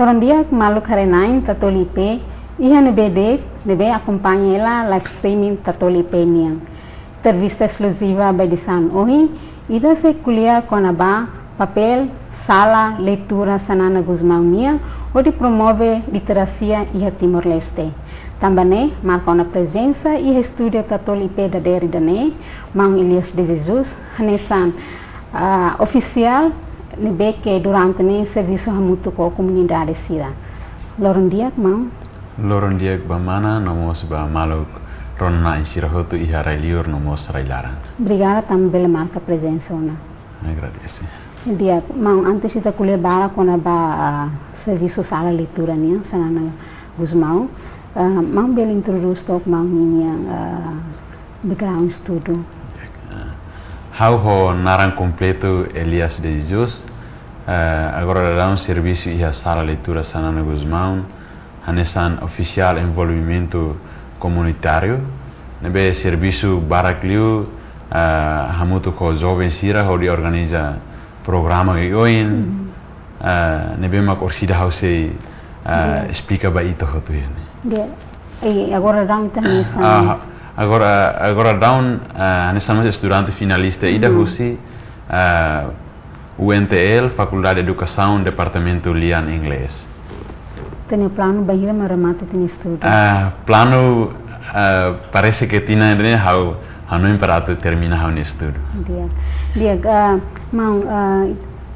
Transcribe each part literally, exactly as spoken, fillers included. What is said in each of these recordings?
Loron di'ak maluk haree-na'in Tatoli I P, iha ne'ebé de'it ne'ebé akompaña hela live streaming Tatoli I P nian. Entrevista eskluziva ba edisaun ohin, ita sei ko'alia kona-ba papél Sala Leitura Xanana Gusmão nian hodi promove literasia iha Timor-Leste. Tanba ne'e, marka ona prezensa iha estúdiu Tatoli I P dadeer ida-ne'e, Maun Elias de Jesus, hanesan, ah, ofisiál ne'ebé ke durante ne'e servisu hamutuk ho komunidade sira. Loron di'ak, Maun. Loron di'ak ba mana, no mós ba maluk rona-na'in sira hotu iha rai-liur no mós rai-laran. Obrigada tanba bele marka prezensa ona. Agradese. Di'ak, Maun, antes ita ko'alia barak kona-ba, ah, servisu Sala Leitura nian, Xanana Gusmão. Ah, Maun bele introdús took Maun ninia, ah, background estudu. Ah, ha'u ho naran kompletu Elias de Jesus, ah, agora daudaun servisu iha Sala Leitura Xanana Gusmão, hanesan ofisiál envolvimentu komunitáriu, ne'ebé servisu barak liu, ah, hamutuk ho joven sira hodi organiza programa oioin, ah, ne'ebé mak orsida ha'u sei, ah, esplika ba ita hotu iha ne'e. Di'ak. E agora daudaun ita hanesan, ah, agora, agora daudaun, ah, hanesan mós estudante finalista ida husi, ah, U N T L, Fakuldade Edukasaun, Departamentu Lian Inglés. Ita-nia planu bainhira mak remata ita-nia estudu? Ah, planu, ah, parese ke tinan ida-ne'e ha'u hanoin para atu termina ha'u-nia estudu. Di'ak. Di'ak, ah, Maun, ah,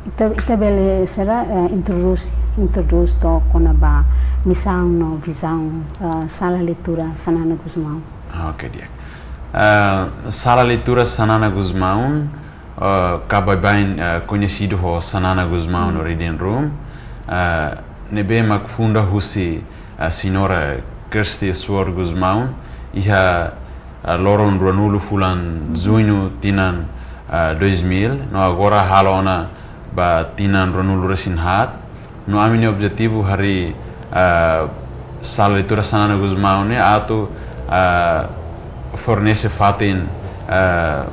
ita, ita bele sira, ah, introdús, introdús took kona-ba misaun no vizaun, ah, Sala Leitura Xanana Gusmão. Ah, oke, di'ak. Ah, Sala Leitura Xanana Gusmão, ah, ka baibain, ah, koñesidu ho Xanana Gusmão no Reading Room, ah, ne'ebé mak funda husi, ah, Señora Kirsty Sword Gusmão iha, ah, loron ruanulu fulan Juñu tinan, ah, dois mil, no agora halo ona ba tinan ruanulu resin haat. No ami-nia objetivu harii, ah, Sala Leitura Xanana Gusmão ne'e atu, ah, fornese fatin, ah,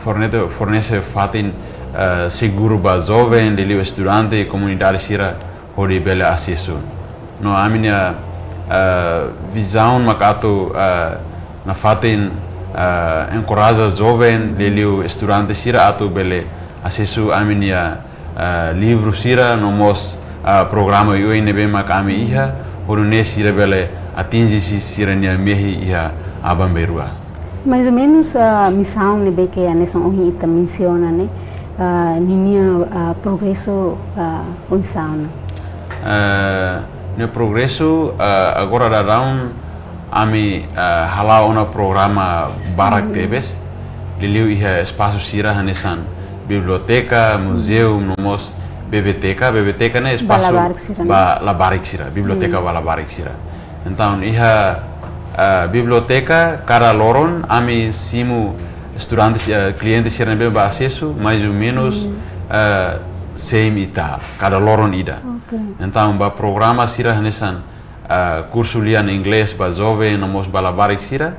fornete-, fornese fatin, ah, seguru ba joven, liuliu estudante, komunidade sira hodi bele asesu. No ami-nia, ah, vizaun mak atu, ah, nafatin, ah, enkoraja joven, liuliu estudante sira atu bele asesu ami-nia, ah, livru sira no mós, ah, programa oioin ne'ebé mak ami iha, hodi nune'e sira bele atinje si-, sira-nia mehi iha aban-bainrua. Mais ou menus, ah, misaun ne'ebé ke hanesan ohin ita mensiona ne'e, ah, ninia, ah, progresu, ah, oinsá ona? Ah, nia progresu, ah, agora daudaun ami, ah, hala'o ona programa barak tebes, liuliu iha espasu sira hanesan biblioteka, muzeu, no mós B B T K, B B T K ne'e espasu ba labarik sira, ba labarik sira, biblioteka ba labarik sira. Entaun, iha, ah, biblioteka, kada loron, ami simu estudante, ah, kliente sira ne'ebé ba asesu, mais ou menus, ah, cem e tal, kada loron ida. Oke. Entaun, ba programa sira hanesan, ah, kursu lian inglés ba joven, no mós ba labarik sira,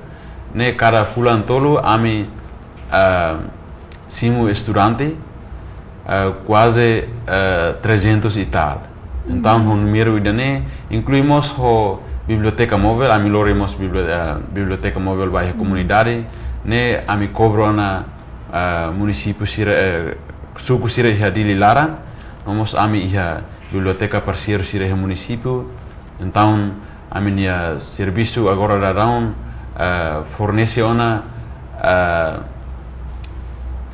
ne'e kada fulan tolu, ami, ah, simu estudante, eh, kuaze, eh, trezentos e tal. Entaun, ho númeru ida-ne'e, inklui mós ho biblioteka móvel, ami lori mós bibli-, eh, biblioteka móvel ba iha komunidade, ne'e ami kobra ona, eh, munisípiu sira, eh, suku sira iha Dili laran, no mós ami iha biblioteka parseiru sira iha munisípiu, entaun, ami-nia servisu agora daudaun, eh, fornese ona, eh,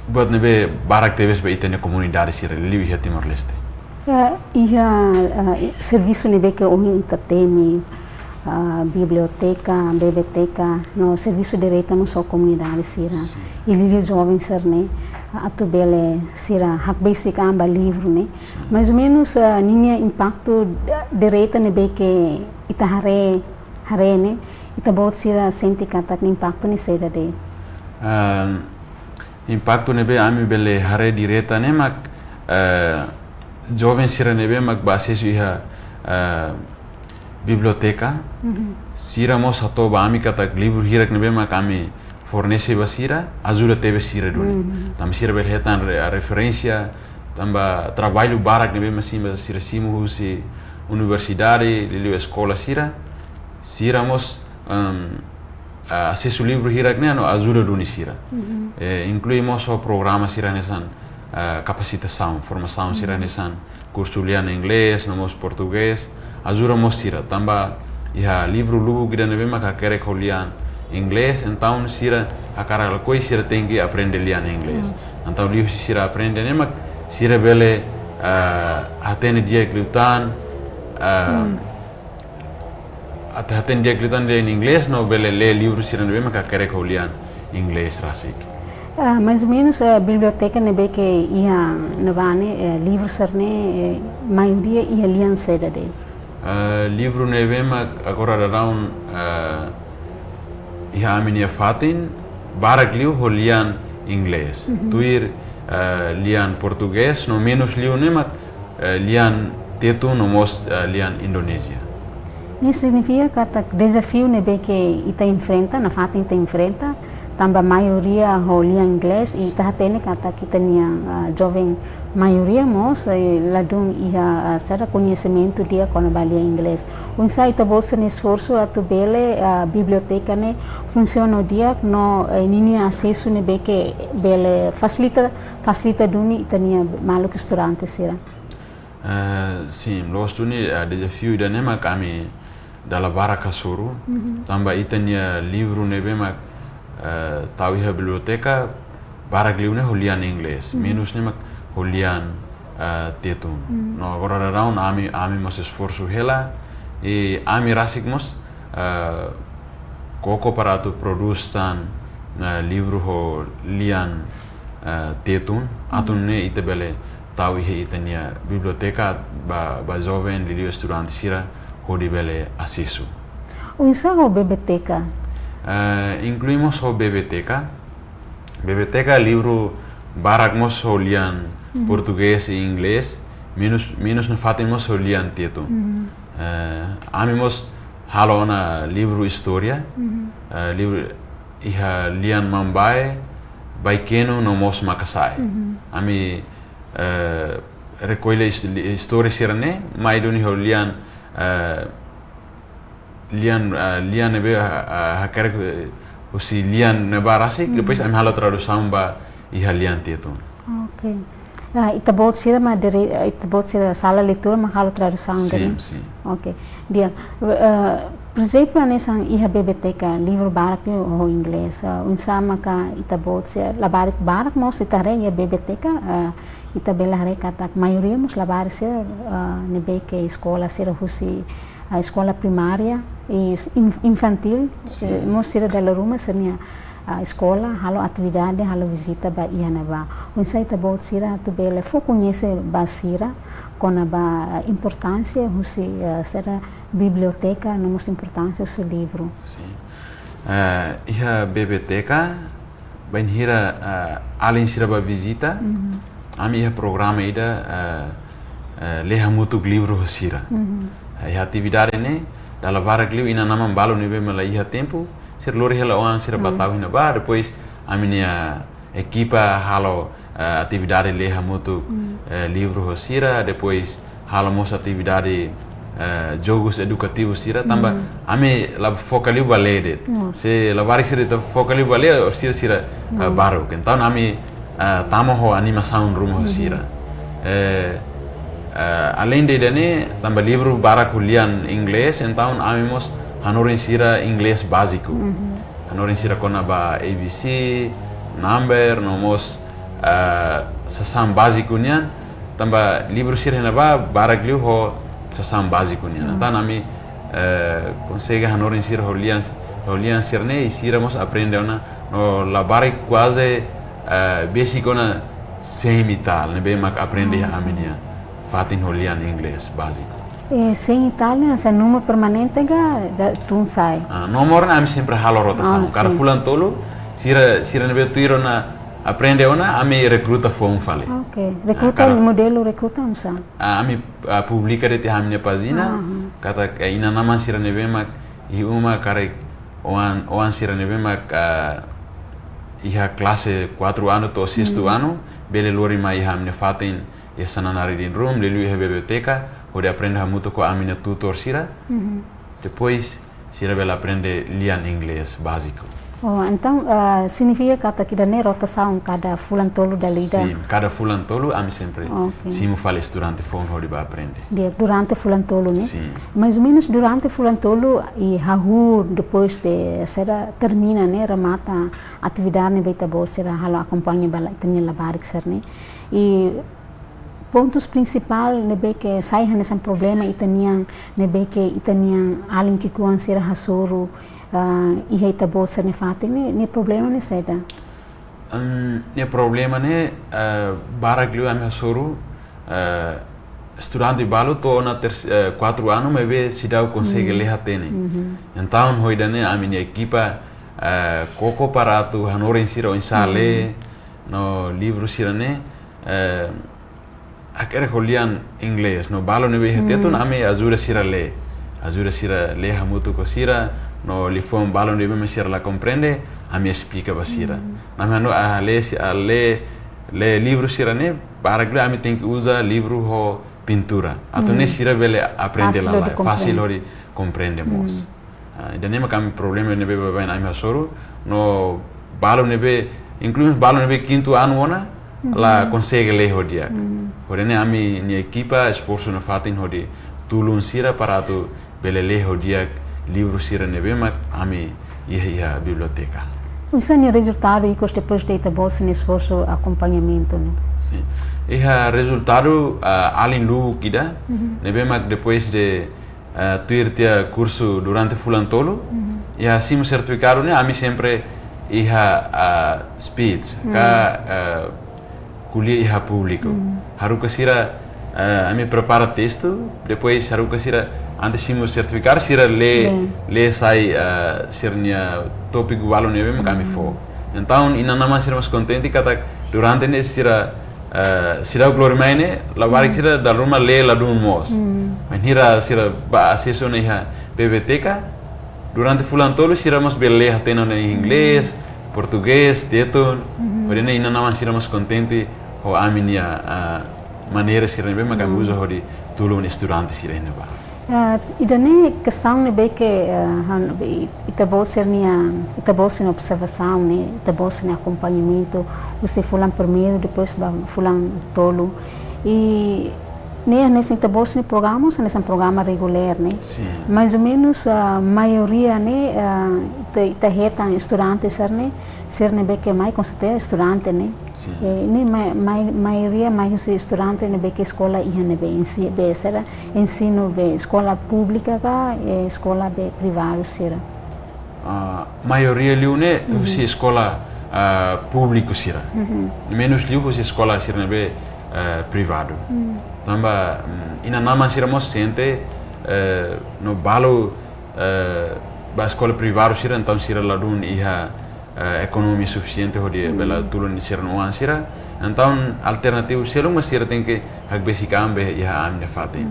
buat ne'ebé barak tebes ba ita-nia komunidade sira liuliu iha Timor-Leste. Ya, iha, eh, servisu ne'ebé ke ohin ita temi, eh, biblioteka, B B T K, no servisu direta mós ho komunidade sira. Sin. I liuliu joven sira-ne'e, atu bele sira hakbesik an ba livru ne'e. Mais ou menus, ah, ninia impaktu, ah, direta ne'ebé ke ita haree, haree ne'e, ita-boot sira sente katak nia impaktu ne'e saida de'it? Ah, impaktu ne'ebé ami bele haree direta ne'e mak, eh, joven sira ne'ebé mak ba asesu iha, eh, biblioteka. Sira mós hato'o ba ami katak livru hirak ne'ebé mak ami fornese ba sira, ajuda tebes sira duni. Tanba sira bele hetan re-, referénsia, tanba traballu barak ne'ebé mak sira, sira simu husi, universidade, liuliu eskola sira, sira mós, em, a-, asesu livru hirak-ne'e no ajuda duni sira. Eh, inklui mós ho programa sira hanesan, eh, kapasitasaun, formasaun sira hanesan kursu lian inglés, no mós portugés, ajuda mós sira. Tanba iha livru lubuk ida ne'ebé mak hakerek ho lian inglés, entaun sira hakarak lakohi sira tenke aprende lian inglés. Entaun liuhusi sira aprende ne'e mak sira bele, eh, hatene di'ak liután, eh, atu hatene di'ak liután lian inglés, no bele lee livru sira ne'ebé mak hakerek ho lian inglés rasik. Ah, mais ou menos, eh, biblioteka ne'ebé ke iha ne'ebá ne'e, eh, livru sira-ne'e, eh, maioria iha lian saida de'it? Eh, livru ne'ebé mak agora daudaun, eh, iha ami-nia fatin, barak liu ho lian inglés. Tuir, eh, lian portugés, no menus liu ne'e mak, eh, lian tetun no mós, eh, lian Indonézia. Ne'e signifika katak dezafiu ne'ebé ke ita enfrenta, nafatin ita enfrenta, tanba maioria ho lian inglés, i ita hatene katak ita-nia, ah, joven maioria mós, eh, ladún iha, ah, sira koñesimentu di'ak kona-ba lian inglés. Oinsá ita-boot sira-nia esforsu atu bele, ah, biblioteka ne'e funsiona di'ak no, eh, ninia asesu ne'ebé ke bele fasilita, fasilita duni ita-nia maluk estudante sira. Eh, sin, loos duni, eh, dezafiu ida-ne'e mak ami dala barak hasoru, tanba ita-nia livru ne'ebé mak, eh, tau iha biblioteka, barak liu ne'e ho lian inglés, menus ne'e mak ho lian, eh, tetun. No agora daudaun ami, ami mós esforsu hela, i ami rasik mós, eh, koko para atu prodús tan, eh, livru ho lian, eh, tetun, atu nune'e ita bele tau iha ita-nia biblioteka ba, ba joven, liuliu estudante sira hodi bele asesu. Oinsá ho biblioteka? Eh, inklui mós ho biblioteka. Biblioteka livru barak mós ho lian portugés i inglés, menus, menus nafatin mós ho lian tetun. Eh, ami mós halo ona livru istória, eh, livru iha lian Mambae, Baikenu no mós Makasae. Ami, eh, rekolla is-, li-, istória sira-ne'e, mai duni ho lian, eh, lian, eh, lian ne'ebé, eh, hakerek, eh, husi lian ne'ebá rasik, depois ami halo tradusaun ba iha lian tetun. Ok. Ah, ita-boot sira mak dere-, eh, ita-boot sira sala leitura mak halo tradusaun duni. Sin, sin. Ok. Di'ak, eh, por ezemplu, hanesan iha biblioteka, livru barak liu ho inglés. Eh, oinsá maka ita-boot sira, labarik barak mós ita haree iha biblioteka, eh, ita bele haree katak maioria mós labarik sira, eh, ne'ebé ke eskola sira husi, ah, eskola primária i s-, inf-, infantíl, eh, mós sira dala ruma sira-nia, ah, eskola, halo atividade, halo vizita ba iha ne'ebá. Oinsá ita-boot sira atu bele fó koñese ba sira kona-ba, ah, importánsia husi, ah, sira biblioteka, no mós importánsia husi livru. Sin. Eh, iha biblioteka, bainhira, eh, alin sira bá vizita, ami iha programa ida, eh, eh, lee hamutuk livru ho sira. Eh, iha atividade ne'e, dala barak liu inan-aman balu ne'ebé mak la iha tempu, sira lori hela oan sira bá tau iha ne'ebá, depois ami-nia ekipa halo, eh, atividade lee hamutuk, eh, livru ho sira, depois halo mós atividade, eh, jogus edukativus sira, tanba ami la foka liu ba lee de'it. Se labarik sira ita foka liu ba lee, sira, sira, eh, baruk. Entaun ami, eh, tama ho animasaun ruma ho sira. Eh, eh, aleinde ida-ne'e, tanba livru barak ho lian inglés, entaun ami mós hanorin sira inglés báziku. Hanorin sira kona-ba A B C, number, no mós, eh, sasán báziku nian, tanba livru sira iha ne'ebá barak liu ho sasán báziku nian. Entaun ami, eh, konsege hanorin sira ho lian, ho lian sira-ne'e i sira mós aprende ona no labarik kuaze, eh, besik ona cem e tal, ne'ebé mak aprende iha ami-nia fatin ho lian inglés báziku. Eh, cem e tal ne'e, hanesan númeru permanente ka, da, tun sa'e? Ah, no, agora ami sempre halo rotasaun. Ah, kada fulan tolu, sira, sira ne'ebé tuir ona aprende ona, ami rekruta foun fali. Ok. Ah, rekruta, kada modelu rekruta oinsá? Ah, ami, ah, publika de'it iha ami-nia pájina, katak, eh, inan-aman sira ne'ebé mak iha uma karik oan, oan sira ne'ebé mak, ah, iha klase kuatru anu to'o sestu anu, bele lori mai iha ami-nia fatin, iha Xanana Reading Room, liuliu iha biblioteka, hodi aprende hamutuk ho ami-nia tutor sira. Depois sira bele aprende lian inglés báziku. Oh, entaun, ah, signifika katak ida-ne'e rotasaun kada fulan tolu dala ida? Sin, kada fulan tolu ami sempre simu fali estudante foun hodi bá aprende. Di'ak, durante fulan tolu ne'e? Sin. Mais ou menus durante fulan tolu i hahú depois de sira termina ne'e, remata atividade ne'ebé ita-boot sira halo akompaña ba ita-nia labarik sira ne'e. I pontus prinsipál ne'ebé ke sai hanesan problema ita-nian, ne'ebé ke ita-nian alin ki'ikoan sira hasoru, ah, iha ita-boot sira-nia fatin ne'e, nia problema ne'e saida? Em, nia problema ne'e, eh, barak liu ami hasoru, eh, estudante balu to'o ona ters-, eh, kuartu anu maibé seidauk konsege lee hatene. Entaun ho ida-ne'e ami-nia ekipa, eh, koko para atu hanorin sira oinsá lee, no livru sira-ne'e, eh, hakerek ho lian inglés, no balu ne'ebé iha Tetun ami ajuda sira lee. Ajuda sira lee hamutuk ho sira, no liafuan balu ne'ebé mak sira la komprende, ami esplika ba sira. Ami hanoin, ah, lee si-, ah, lee, lee livru sira-ne'e, barak liu ami tenke uza livru ho pintura. Atu nune'e sira bele aprende lalais, fasil hodi komprende mós. Ah, ida-ne'e mak ami problema ne'ebé baibain ami hasoru, no balu ne'ebé, inklui balu ne'ebé kintu anu ona, la konsege lee ho di'ak. Hodi nune'e ami-nia ekipa esforsu nafatin hodi tulun sira para atu bele lee ho di'ak livru sira ne'ebé mak ami iha, iha biblioteka. Oinsá nia rezultadu ikus depois de ita-boot sira-nia esforsu akompañamentu ne'e? Sin. Iha rezultadu, ah, alin lubuk ida, ne'ebé mak depois de, ah, tuir tiha kursu durante fulan tolu, iha simu sertifikadu ne'e ami sempre iha, ah, speech, ka, ah, ko'alia iha públiku. Haruka sira, eh, ami prepara testu, depois haruka sira antes simu sertifikadu, sira lee, lee sai, eh, sira-nia tópiku balu ne'ebé mak ami fó. Entaun inan-aman sira mós kontente katak durante ne'e sira, eh, sira glori mai ne'e, labarik sira dala ruma lee ladún mós. Bainhira sira bá asesu ona iha biblioteka, durante fulan tolu sira mós bele lee hatene ona iha inglés, portugés, Tetun. Hodi nune'e inan-aman sira mós kontente ho ami-nia, ah, maneira sira ne'ebé mak ami uza hodi tulun estudante sira iha ne'ebá. Ah, ida-ne'e kestaun ne'ebé ke, ah, han-, i-, ita-boot sira-nia, ita-boot sira-nia observasaun ne'e, ita-boot sira-nia akompañamentu husi fulan primeiru, depois ba fulan tolu. I ne'e hanesan ita-boot sira-nia programa, hanesan programa regulár ne'e. Sin. Mais ou menus, ah, maioria ne'e, ah, ita, ita hetan estudante sira ne'e, sira ne'ebé ke mai, com certeza, estudante ne'e. Sin. Eh, ne'e ma-, ma-, maioria mai husi estudante ne'ebé ke eskola iha ne'ebé, ensi-, be sira, ensinu be eskola públika ka, eh, eskola be privadu sira? Ah, maioria liu ne'e husi eskola, ah, públiku sira. Menus liu husi eskola sira ne'ebé, eh, privadu. Tanba, mm, inan-aman sira mós sente, eh, no balu, eh, ba eskola privadu sira, entaun sira ladún iha, eh, ekonomia sufisiente hodi bele tulun sira-nia oan sira. Entaun alternativu seluk mak sira tenke hakbesik an be iha ami-nia fatin.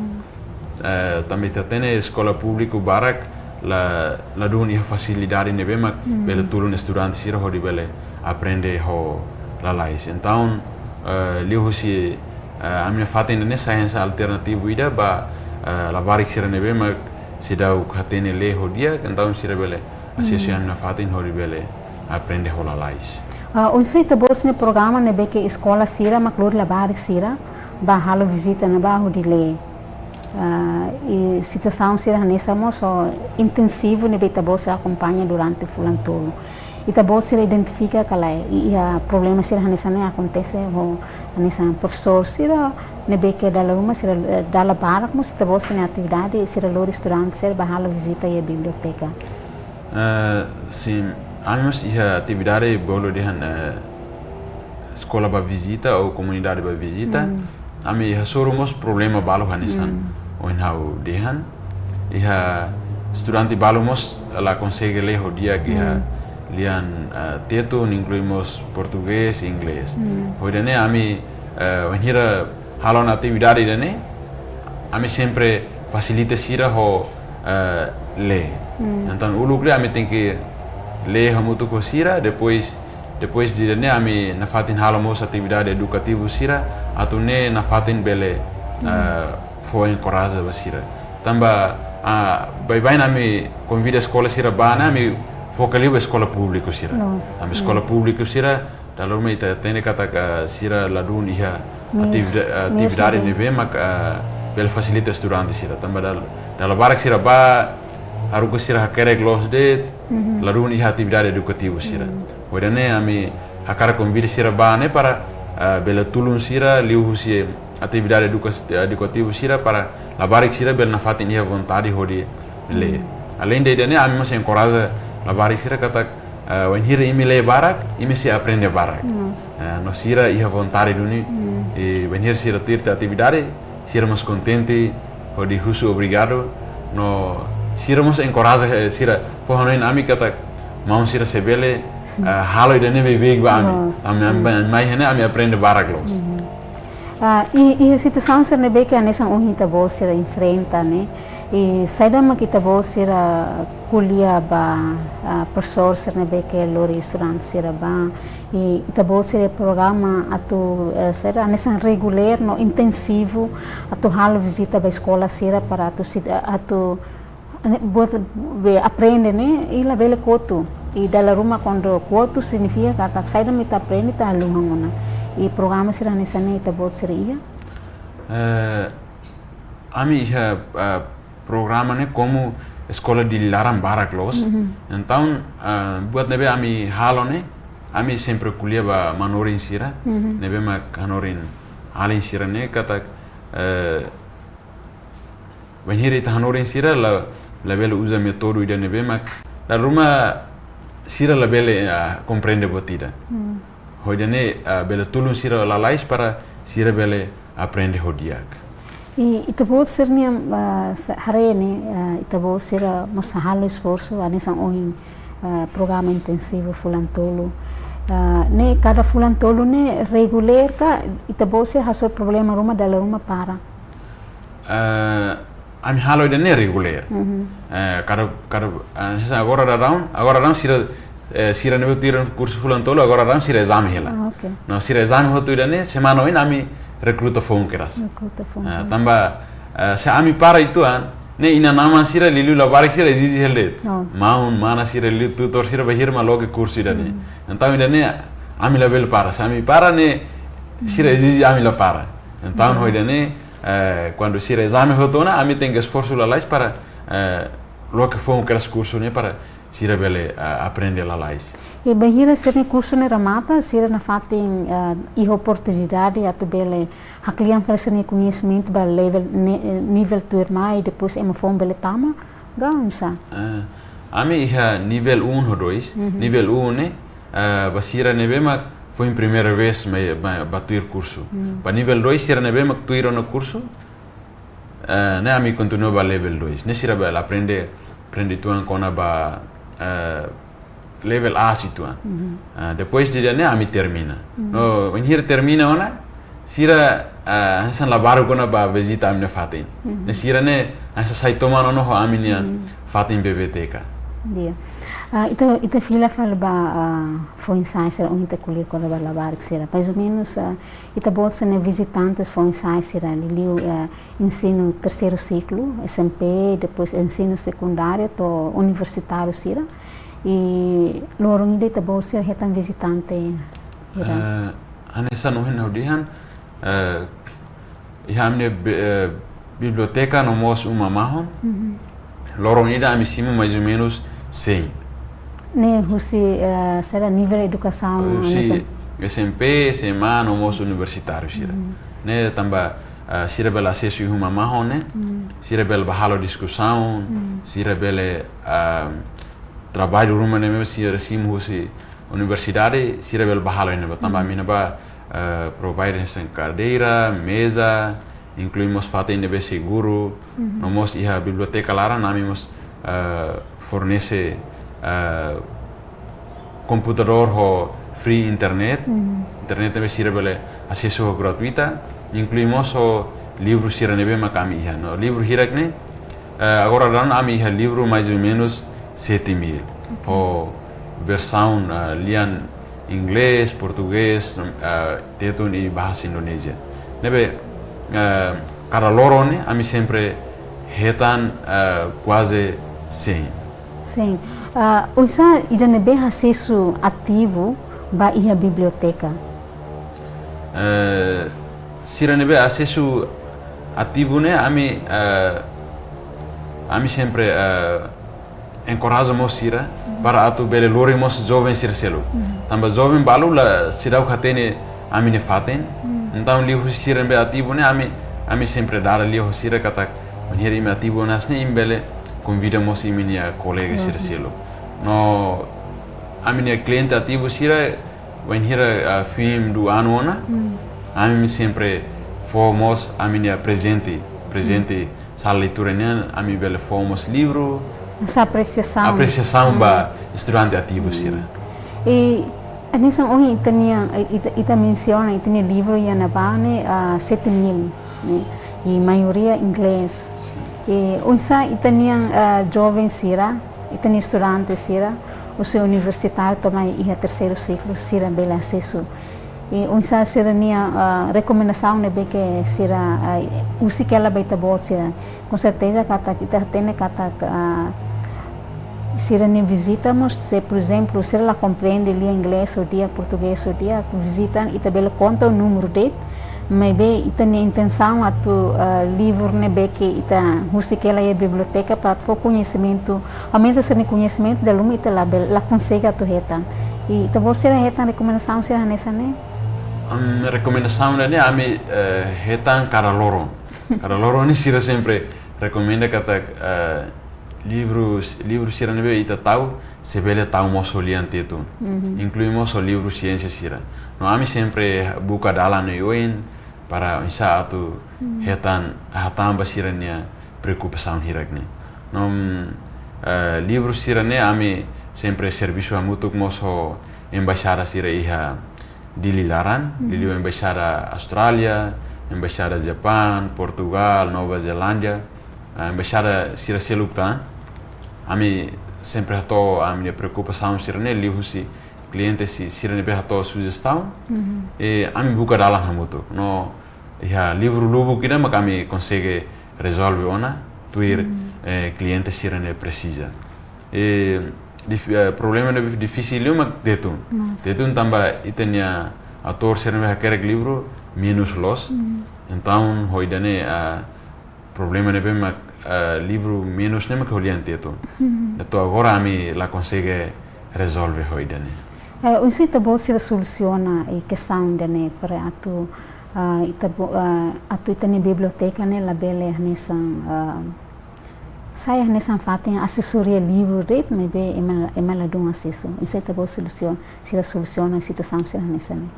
Eh, tanba ita hatene eskola públiku barak la, ladún iha fasilidade ne'ebé mak bele tulun estudante sira hodi bele aprende ho lalais. Entaun, eh, liuhusi, eh, ami-nia fatin ne'e sai hanesan alternativu ida ba, eh, labarik sira ne'ebé mak seidauk hatene lee ho di'ak, entaun sira bele asesu ami-nia fatin hodi bele aprende ho lalais. Ah, oinsá ita-boot sira-nia programa ne'ebé ke eskola sira mak lori labarik sira bá halo vizita ne'ebá hodi lee? Ah, i situasaun sira hanesan mós ho intensivu ne'ebé ita-boot sira akompaña durante fulan tolu. Ita-boot sira identifika ka lae, i, iha problema sira hanesan ne'e akontese ho hanesan profesór sira ne'ebé ke dala ruma sira, eh, dala barak mós ita-boot sira-nia atividade sira lori estudante sira bá halo vizita iha biblioteka? Eh, sin, ami mós iha atividade bolu dehan, eh, eskola bá vizita ou komunidade bá vizita. Ami hasoru mós problema balu hanesan ohin ha'u dehan. Iha estudante balu mós la konsege lee ho di'ak iha lian, eh, Tetun, inklui mós portugés, inglés. Hodi nune'e ami, eh, bainhira halo ona atividade ida-ne'e, ami sempre fasilita sira ho, eh, lee. Entaun uluk liu ami tenke lee hamutuk ho sira, depois, depois de ne'e ami nafatin halo mós atividade edukativu sira, atu nune'e nafatin bele, eh, fó enkoraja ba sira. Tanba, ah, baibain ami konvida eskola sira bá ne'e, ami foka liu ba eskola públiku sira. Loos. Ami eskola públiku sira, dala ruma ita hatene katak sira ladún iha ativida-, atividade ne'ebé mak, ah, bele fasilita estudante sira. Tanba dal-, dala barak sira bá, haruka sira hakerek loos de'it, ladún iha atividade edukativu sira. Hodi nune'e ami hakarak konvida sira bá ne'e para, ah, bele tulun sira liuhusi atividade eduka-, edukativu sira para labarik sira bele nafatin iha vontade hodi lee. Aleinde ida-ne'e, ami mós enkoraja labarik sira katak, ah, wainhira imi lee barak, imi sei aprende barak. Ah, no sira iha vontade duni, i wainhira sira tuir tiha atividade, sira mós kontente hodi husu obrigadu, no sira mós enkoraja, eh, sira fó hanoin ami katak maun sira sei bele, eh, halo ida-ne'e beibeik ba ami. Loos. Ami, ami, ami mai iha ne'e, ami aprende barak loos. Ah, i, i situasaun sira ne'ebé ke hanesan ohin ita-boot sira enfrenta ne'e. I saida mak ita-boot sira ko'alia ba, ah, profesór sira ne'ebé ke lori estudante sira bá. I ita-boot sira programa atu, eh, sira hanesan regulár no intensivu atu halo vizita ba eskola sira para atu si-, atu, ne'e, buat be aprende ne'e, i labele kotu. I dala ruma kuandu kotu signifika katak saida mak ita aprende ita haluha ona. I programa sira hanesan ne'e ita-boot sira iha? Eh, ami iha, ah, programa ne'e komu eskola Dili laran barak loos. Entaun, ah, buat ne'ebé ami halo ne'e, ami sempre ko'alia ba manorin sira, ne'ebé mak hanorin alin sira ne'e katak, eh, wainhira ita hanorin sira la, labele uza métodu ida ne'ebé mak dala ruma sira labele, ah, komprende buat ida. Hodi nune'e, ah, bele tulun sira lalais para sira bele aprende ho di'ak. I ita-boot sira-nia, ah, sa-, haree ne'e, ah, ita-boot sira mós halo esforsu, hanesan ohin, ah, programa intensivu fulan tolu. Ah, ne'e kada fulan tolu ne'e regulár ka ita-boot sira hasoru problema ruma dala ruma para? Ah, ami halo ida-ne'e regulár. Eh, kada, kada, ah, hanesan agora daudaun, agora daudaun sira, eh, sira ne'ebé tuir kursu fulan tolu, agora daudaun sira ezame hela. Ah, ok. No sira ezame hotu ida-ne'e, semana oin ami rekruta foun kedas. Rekruta foun. Ah, tanba, eh, se ami para uitoan, ne'e inan-aman sira liuliu labarik sira ezije hela de'it. Oh. Maun, mana sira liuliu tutór sira bainhira mak loke kursu ida-ne'e. Entaun ida-ne'e ami labele para. Se ami para ne'e sira ezije ami la para. Entaun hodi nune'e, eh, kuandu sira ezame hotu ona, ami tenke esforsu lalais para, eh, loke foun kedas kursu ne'e para sira bele, eh, aprende lalais. I bainhira sira-nia kursu ne'e remata, sira nafatin, eh, iha oportunidade atu bele haklean fali sira-nia koñesimentu ba level ne-, nivel tuirmai, depois ema foun bele tama, ka oinsá? Eh, ami iha nivel um ho dois, nivel um ne'e, eh, ba sira ne'ebé mak foin primeira vez mai, ba, ba tuir kursu. Ba nivel dois sira ne'ebé mak tuir ona kursu, eh, ne'e ami kontinua ba level dois. Ne'e sira bele aprende, aprende uitoan kona-ba, eh, level A uitoan. Ah, depois de ne'e ami termina. No, wainhira termina ona, sira, ah, hanesan la baruk ona ba vizita ami nafatin. Ne'e sira ne'e hanesan sai toman ona ho ami-nia fatin biblioteka. Di'ak. Ah, ita, ita fila fali ba, ah, foin-sa'e sira ohin ita ko'alia kona-ba labarik sira. Mais ou menus, ah, ita-boot sira-nia vizitantes foin-sa'e sira liuliu, ah, ensinu terseiru siklu, S M P, depois ensinu sekundáriu to'o universitáriu sira. I loron ida ita-boot sira hetan vizitante hira? Eh, hanesan ohin ha'u dehan, eh, iha ami-nia bi-, eh, biblioteka no mós uma mahon. Loron ida ami simu mais ou menus cem. Ne'e husi, eh, sira nivel edukasaun, husi hanesan S M P, S M A, no mós universitáriu sira. Ne'e tanba, eh, sira bele asesu iha uma mahon ne'e, sira bele ba halo diskusaun, sira bele, ah, traballu ruma ne'ebé sira simu husi universidade, sira bele ba halo iha ne'ebá. Tanba ami iha ne'ebá, eh, provide hanesan kadeira, meza, inklui mós fatin ne'ebé seguru, no mós iha biblioteka laran, ami mós, eh, fornese, eh, komputadór ho free internet. Internet ne'ebé sira bele asesu ho gratuita, inklui mós ho livru sira ne'ebé mak ami iha. No livru hirak ne'e, eh, agora daudaun ami iha livru mais ou menus sete mil. Ok. Ho versaun, eh, lian inglés, portugés, eh, tetun i bahasa Indonézia. Ne'ebé, eh, kada loron ne'e, ami sempre hetan, eh, kuaze sein. Sin. Ah, oinsá ida ne'ebé asesu ativu ba iha biblioteka? Eh, sira ne'ebé asesu ativu ne'e, ami, eh, ami sempre, eh, enkoraja mós sira, mhm, para atu bele lori mós joven sira seluk. Mhm. Tanba joven balu la seidauk hatene ami-nia fatin. Mhm. Entaun, liuhusi sira ne'ebé ativu ne'e, ami, ami sempre dada lia ho sira katak, bainhira imi ativu hanesan ne'e, imi bele konvida mós imi-nia kolega sira, mhm, seluk. No ami-nia kliente ativu sira, bainhira, ah, fim do ano ona, mhm, ami sempre fó mós ami-nia prezente, prezente, mhm, sala leitura nian, ami bele fó mós livru. Hanesan apresiasaun. Apresiasaun ba, hmm, estudante ativu, hmm, sira. I hanesan ohin ita-nia, ita, ita mensiona ita-nia livru iha ne'ebá ne'e, ah, sete mil, ne'e. I maioria inglés. Sin. I oinsá ita-nia, ah, joven sira, ita-nia estudante sira, husi universitáriu to'o mai iha terseiru siklu sira bele asesu. I oinsá sira-nia, ah, rekomendasaun ne'ebé ke sira, ah, husik hela ba ita-boot sira. Com certeza katak ita hatene katak, ah, sira-nia vizita mós, se, por ezemplu, sira la komprende lia inglés ou di'ak, portugés ou di'ak, vizita ita bele konta númeru de'it, maibé ita-nia intensaun atu, ah, livru ne'ebé ke ita husik hela iha biblioteka para atu fó koñesimentu, aumenta sira-nia koñesimentu, dala ruma ita labele, la konsege atu hetan. I ita-boot sira hetan rekomendasaun sira hanesan ne'e? Am, rekomendasaun ida-ne'e ami, eh, hetan kada loron. Kada loron ne'e sira sempre rekomenda katak, eh, livru, livru sira ne'ebé ita tau, se bele tau mós ho lian Tetun. Mhm. Inklui mós ho livru siénsia sira. No ami sempre buka dalan oioin para oinsá atu, mhm, hetan, hatán ba sira-nia preokupasaun hirak-ne'e. No, mm, eh, livru sira-ne'e ami sempre servisu hamutuk mós ho embaixada sira iha Dili laran, mhm, liuliu embaixada Austrália, embaixada Japaun, Portugal, Nova Zelándia, eh, embaixada sira seluk tan. Ami sempre hato'o ami-nia preokupasaun sira-ne'e liuhusi kliente si-, sira ne'ebé hato'o sujestaun. Mhm. I ami buka dalan hamutuk. No iha livru lubuk ida mak ami konsege rezolve ona, tuir, mhm, eh, kliente sira ne'e presiza. I dif-, eh, problema ne'ebé difisil liu mak Tetun. Nossa. Tetun tanba ita-nia autór sira ne'ebé hakerek livru menus loos. Mhm. Entaun, ho ida-ne'e, ah, problema ne'ebé mak, ah, livru menus ne'e mak ho lian Tetun. Mhm. Entaun agora ami la konsege rezolve ho ida-ne'e. Eh, oinsá ita-boot sira solusiona, eh, kestaun ida-ne'e para atu, ah, ita-bo-, ah, atu ita-nia biblioteka ne'e labele hanesan, ah, sai hanesan fatin asesoria livru de'it, maibé ema, ema ladún asesu. Oinsá ita-boot solusiona, sira solusiona situasaun sira hanesan ne'e?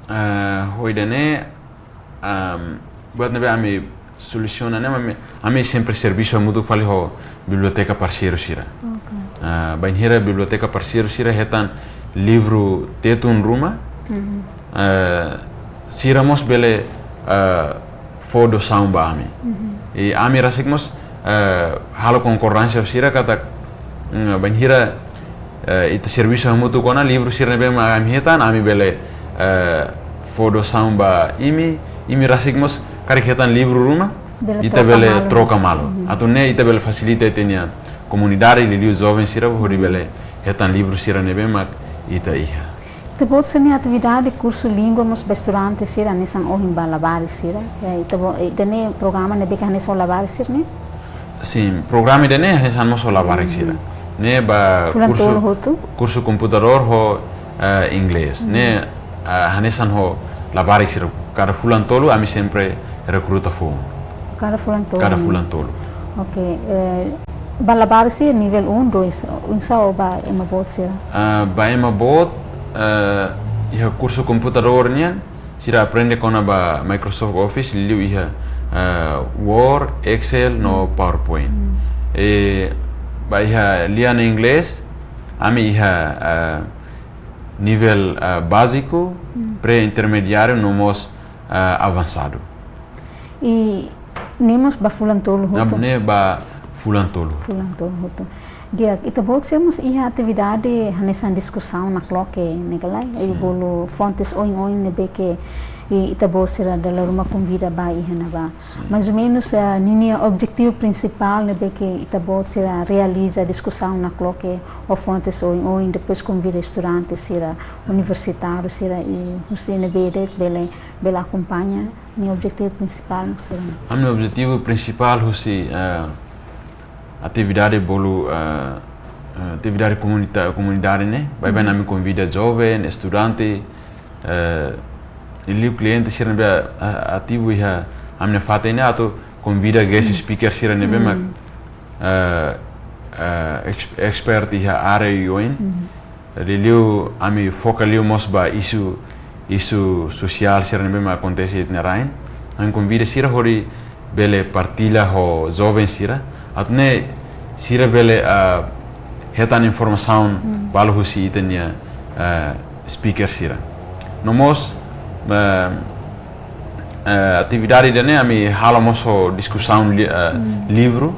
Ah, ho ida-ne'e, am, buat ne'ebé ami solusiona ne'e, ami, ami sempre servisu hamutuk fali ho biblioteka parseiru sira. Oke. Ah, bainhira biblioteka parseiru sira hetan livru Tetun ruma, mhm, ah, sira mós bele, ah, fó doasaun ba ami. Mhm. I ami rasik mós, eh, halo konkordánsia ho sira katak, mm, bainhira, eh, ita servisu hamutuk ona livru sira ne'ebé mak ami hetan, ami bele, eh, fó doasaun ba imi, imi rasik mós karik hetan livru ruma, bele ita troka bele malu. Troka malu. Mhm. Atu nune'e ita bele fasilita ita-nia komunidade, liuliu joven sira, hodi, mhm, bele hetan livru sira ne'ebé mak ita iha. Ita-boot sira-nia atividade kursu língua mós ba estudante sira hanesan ohin ba labarik sira. Ya, ita-boot, eh, ida-ne'e programa ne'ebé ke hanesan ho labarik sira ne'e? Sin, programa ida-ne'e hanesan mós ho labarik sira. Hmm. Ne'e ba fulan kursu, tolu hotu? Kursu komputadór ho, eh, inglés. Hmm. Ne'e, eh, hanesan ho labarik sira. Kada fulan tolu ami sempre rekruta foun. Kada fulan tolu? Kada fulan tolu. Oke, eh, ba labarik sira nivel um, dois, oinsá ba ema boot sira? Ah, ba ema boot, eh, iha kursu komputadór nian, sira aprende kona-ba Microsoft Office, liuliu iha, eh, Word, Excel, no, hmm, PowerPoint. Hmm. I ba iha lian inglés, ami iha, eh, nivel, eh, báziku, hmm, pré-intermediáriu, no mós, eh, avansadu. I ne'e mós ba fulan tolu hotu? Ne'e ba fulan tolu. Fulan tolu hotu. Di'ak, ita-boot sira mós iha atividade hanesan diskusaun nakloke ne'e ka lae? Sin. I bolu fontes oin-oin ne'ebé ke I ita-boot sira dala ruma konvida ba iha ne'ebá. Sin. Mais ou menus, ah, ninia objetivu prinsipál ne'ebé ke ita-boot sira realiza diskusaun nakloke ho fontes oioin, depois konvida estudante sira, universitáriu sira i husi ne'ebé de'it bele, bele akompaña, nia objetivu prinsipál mak saida? Ami objetivu prinsipál husi, eh, atividade bolu, eh, eh, atividade komunita-, komunidade ne'e, baibain, mhm, ami konvida joven, estudante, eh, i liu kliente sira ne'ebé, eh, ativu iha ami-nia fatin ne'e atu konvida guest, mm, speaker sira ne'ebé mak, mm, eh, eh, ex-, expert iha área oioin. Mhm. Liuliu ami foka liu mós ba isu, isu sosiál sira ne'ebé mak akontese iha ita-nia rain. Ami konvida sira hodi bele partilla ho joven sira, atu nune'e sira bele, ah, hetan informasaun, hmm, balu husi ita-nia, ah, speaker sira. No mós, ah, ah, atividade ida-ne'e ami halo mós ho diskusaun li-, ah, hmm, livru.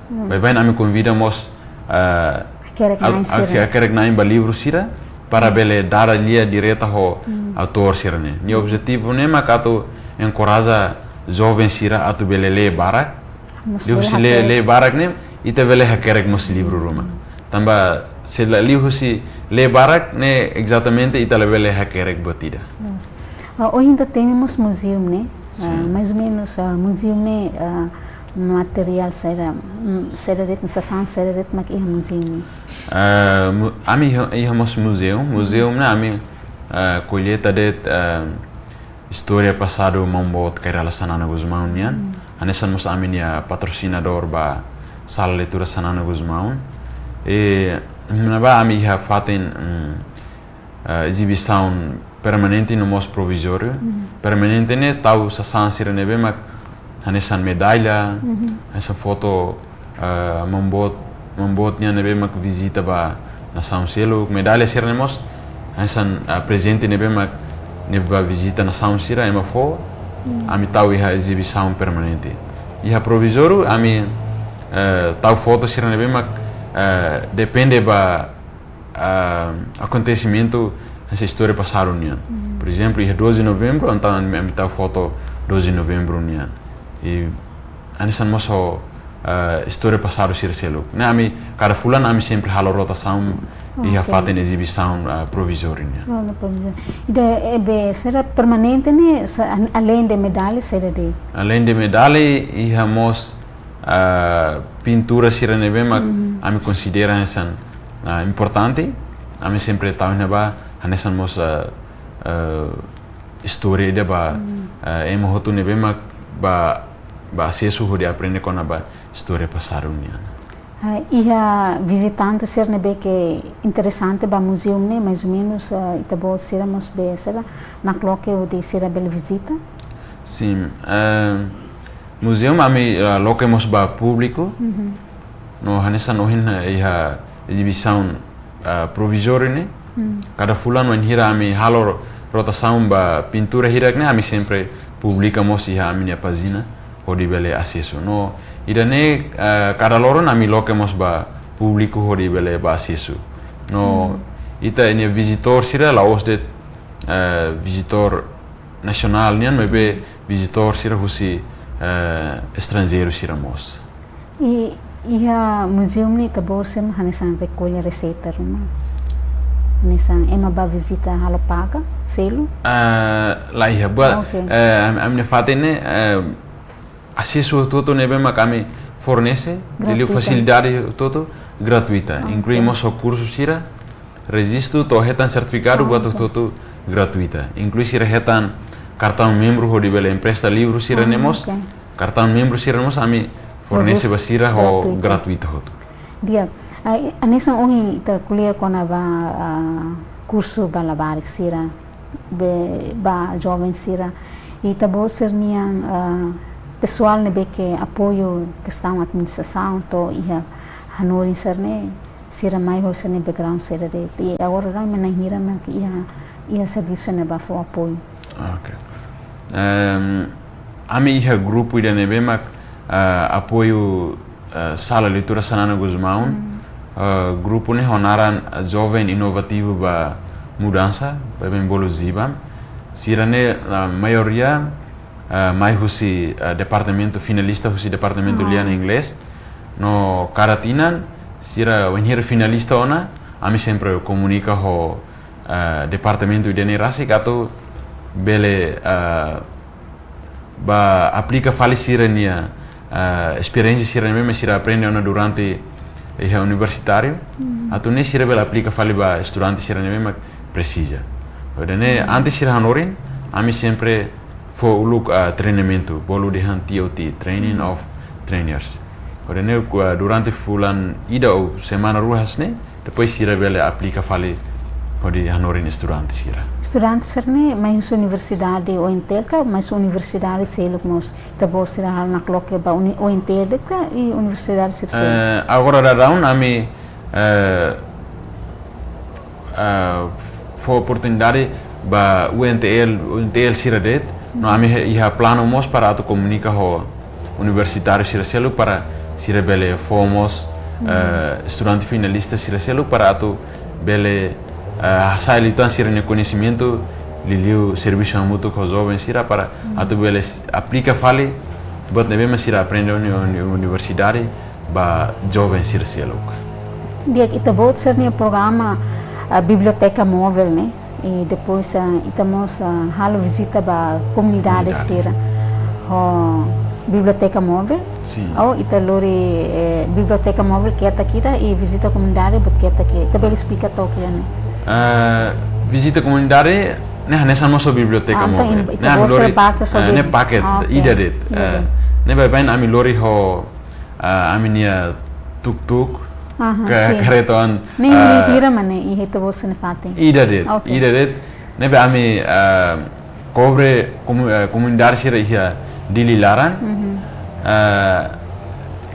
Hmm. Baibain ami konvida mós, ah, hakerek, au-, na'in au-, sira, hakerek na'in ba livru sira, para, hmm, bele dada lia direta ho, hmm, autór sira-ne'e. Nia, hmm, objetivu ne'e mak atu enkoraja joven sira atu bele lee barak. Mós liuhusi bele lee, hakerek, lee barak ne'e, ita bele hakerek mós livru ruma. Hmm. Tanba se la liuhusi lee barak ne'e, ezatamente ita labele hakerek buat ida. Yes. Ah, ohin ita temi mós muzeu ne'e. Ah, sin, mais ou menus, ah, muzeu ne'e, ah, materiál saida, mm, saida de'it, sasán saida de'it mak iha muzeu ne'e? Ah, mu-, ami iha, iha mós muzeu, muzeu, mm, ne'e ami, ah, kolleita de'it, ah, istória pasadu Maun Boot Kay Rala Xanana Gusmão nian. Mm. Hanesan mós ami-nia patrosinadór ba Sala Leitura Xanana Gusmão. I ne'ebá ami iha fatin, mm, ah, ezibisaun permanente no mós provizóriu. Mhm. Permanente ne'e tau sasán sira ne'ebé mak hanesan medalla, mhm, hanesan foto, ah, Maun Boot, Maun Boot nian ne'ebé mak vizita ba nasaun seluk. Medalla sira-ne'e mós hanesan, ah, prezente ne'ebé mak ne'ebé ba vizita nasaun sira ema fó, mhm, ami tau iha ezibisaun permanente. Iha provizóriu ami, eh, tau foto sira ne'ebé mak, eh, depende ba ah, akontesimentu hanesan istória pasadu nian. Hmm. Por ezemplu, iha doze de Novembru, entaun ami, ami tau foto doze de Novembru nian. I hanesan mós ho, ah, istória pasadu sira seluk. Ne'e ami, kada fulan ami sempre halo rotasaun iha, ok, fatin ezibisaun, ah, provizóriu nian. Oh, no provizóriu. Ida, eh, be, saida permanente ne'e, sa-, an-, além de medalla, saida de'it? Além de medalla, iha mós ah, pintura sira ne'ebé mak, mhm, ami konsidera hanesan, ah, importante, ami sempre tau iha ne'ebá, hanesan mós, ah, ah, istória ida ba, mhm, ah, ema hotu ne'ebé mak ba, ba asesu hodi aprende kona-ba istória pasadu nian. Ah, iha vizitante sira ne'ebé ke interesante ba muzeu ne'e, mais ou menus, ah, ita-boot sira mós be sira nakloke hodi sira bele vizita? Sin, ah, muzeu ami, ah, loke mós ba públiku. Mhm. No hanesan ohin, eh, iha ezibisaun, ah, provizóriu ne'e. Hmm. Kada fulan wainhira ami halo ro-, rotasaun ba pintura hirak ne'e ami sempre publika mós iha ami-nia pájina hodi bele asesu. No ida-ne'e, ah, kada loron ami loke mós ba públiku hodi bele ba asesu. No, hmm, ita-nia vizitór sira la'ós de'it, eh, vizitór nasionál nian, maibé vizitór sira husi, eh, estranjeiru sira mós. I iha muzeu ne'e ita-boot sira hanesan rekolla reseita ruma? Hanesan ema ba vizita halo paga, selu? Ah, la iha, buat, ah, ok, eh, ami, ami-nia fatin ne'e, eh, asesu hotu-hotu ne'ebé mak ami fornese, liuliu, gratuita, fasilidade hotu-hotu gratuita. Ah, inklui, ok, mós ho kursu sira, rejistu to'o hetan sertifikadu, ah, buat, ok, hotu-hotu gratuita. Inklui sira hetan kartaun membru hodi bele empresta livru sira, ah, ne'e mós. Ok. Kartaun membru sira mós ami fornese, produz, ba sira ho gratuita, gratuita hotu. Di'ak, ah, i, hanesan ohin ita ko'alia kona-ba, ah, kursu ba labarik sira, be, ba joven sira. Ita-boot sira-nian, ah, pesoál ne'ebé ke apoiu kestaun administrasaun to'o iha hanorin sira-ne'e, sira mai husi ne'e background saida de'it. I agora daudaun ema na'in hira mak iha, iha servisu ne'ebá fó apoiu? Ok. Em, ami iha grupu ida ne'ebé mak, ah, apoiu, ah, Sala Leitura Xanana Gusmão. Hmm. Ah, grupu ne'e ho naran, ah, Joven Inovativu ba Mudansa, baibain bolu JIBAM. Sira-ne'e, ah, maioria, ah, mai husi, ah, departamentu, finalista husi departamentu, ah, lian inglés. No kada tinan, sira wainhira finalista ona, ami sempre komunika ho, ah, departamentu ida-ne'e rasik atu bele, ah, bá aplika fali sira-nia, ah, esperiénsia sira ne'ebé mak sira aprende ona durante iha universitáriu. Hmm. Atu nune'e sira bele aplika fali ba estudante sira ne'ebé mak presiza. Hodi nune'e, hmm, antes sira hanorin, ami sempre fó uluk, ah, treinamentu, bolu dehan T O T, Training, hmm, of Trainers. Hodi nune'e, ah, durante fulan ida ou semana rua hanesan ne'e, depois sira bele aplika fali hodi hanorin estudante sira. Estudante sira-ne'e mai husi universidade U N T L ka, mai husi universidade seluk mós, ita-boot sira halo nakloke ba uni-, U N T L de'it ka, i universidade sira seluk? Eh, agora daudaun ami, eh, eh, fó oportunidade ba U N T L, U N T L sira de'it, no ami he-, iha planu mós para atu komunika ho universitáriu sira seluk para sira bele fó mós, hmm, eh, estudante finalista sira seluk para atu bele, eh, hasai liután sira-nia koñesimentu, liuliu servisu hamutuk ho joven sira para, hmm, atu bele s-, aplika fali buat ne'ebé mak sira aprende iha uni-, universidade ba joven sira seluk. Di'ak, ita-boot sira-nia programa, ah, biblioteka móvel, ne'e? I depois, ah, ita mós, ah, halo vizita ba komunidade, komunidade, sira ho biblioteka móvel? Sin. Ou ita lori, eh, biblioteka móvel ketak ida i vizita komunidade buat ketak ida? Ita bele esplika took iha ne'e? Ah, vizita komunidade ne'e hanesan mós ho biblioteka, ah, entaun móvel. Ita, ne'e ami lori, sira paket, ah, ne'e paket, ah, ok, ida de'it. Ida de'it. Eh, ne'e baibain ami lori ho, ah, ami-nia tuk-tuk, aha, ke, sin, kareta oan, ne'e, ne'e, ah, hira mak ne'e iha ita-boot sira-nia fatin? Ida de'it, ok, ida de'it. Ne'ebé ami, ah, kobre komu-, ah, komunidade sira iha Dili laran. Mhm. Ah,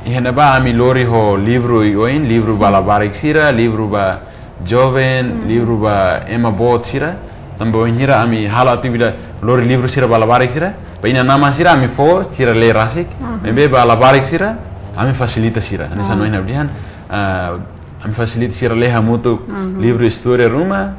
iha ne'ebá ami lori ho livru oioin, livru, sin, ba labarik sira, livru ba joven, mhm, livru ba ema boot sira. Tanba wainhira ami halo atividade lori livru sira ba labarik sira, ba inan-aman sira ami fó, sira lee rasik. Aha. Maibé ba labarik sira, ami fasilita sira. Hanesan, ah, ohin ha'u dehan, ah, ami fasilita sira lee hamutuk, aha, livru istória ruma.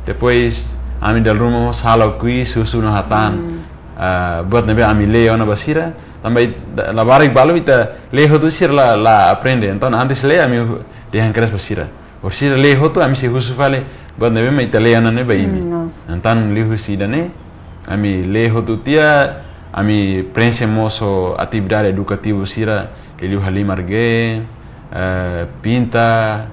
Depois ami dala ruma mós halo quiz, husu no hatán, hmm, ah, buat ne'ebé ami lee ona ba sira. Tanba it-, da-, labarik balu ita lee hotu sira la, la aprende. Entaun antes lee ami hu-, dehan kedas ba sira. Orsida lee hotu, ami sei husu fali buat ne'ebé mak ita lee ona ne'e ba imi. Hmm, nos. Entaun liuhusi ida-ne'e, ami lee hotu tiha, ami prenxe mós ho atividade edukativu sira, liuliu halimar ge, eh, pinta,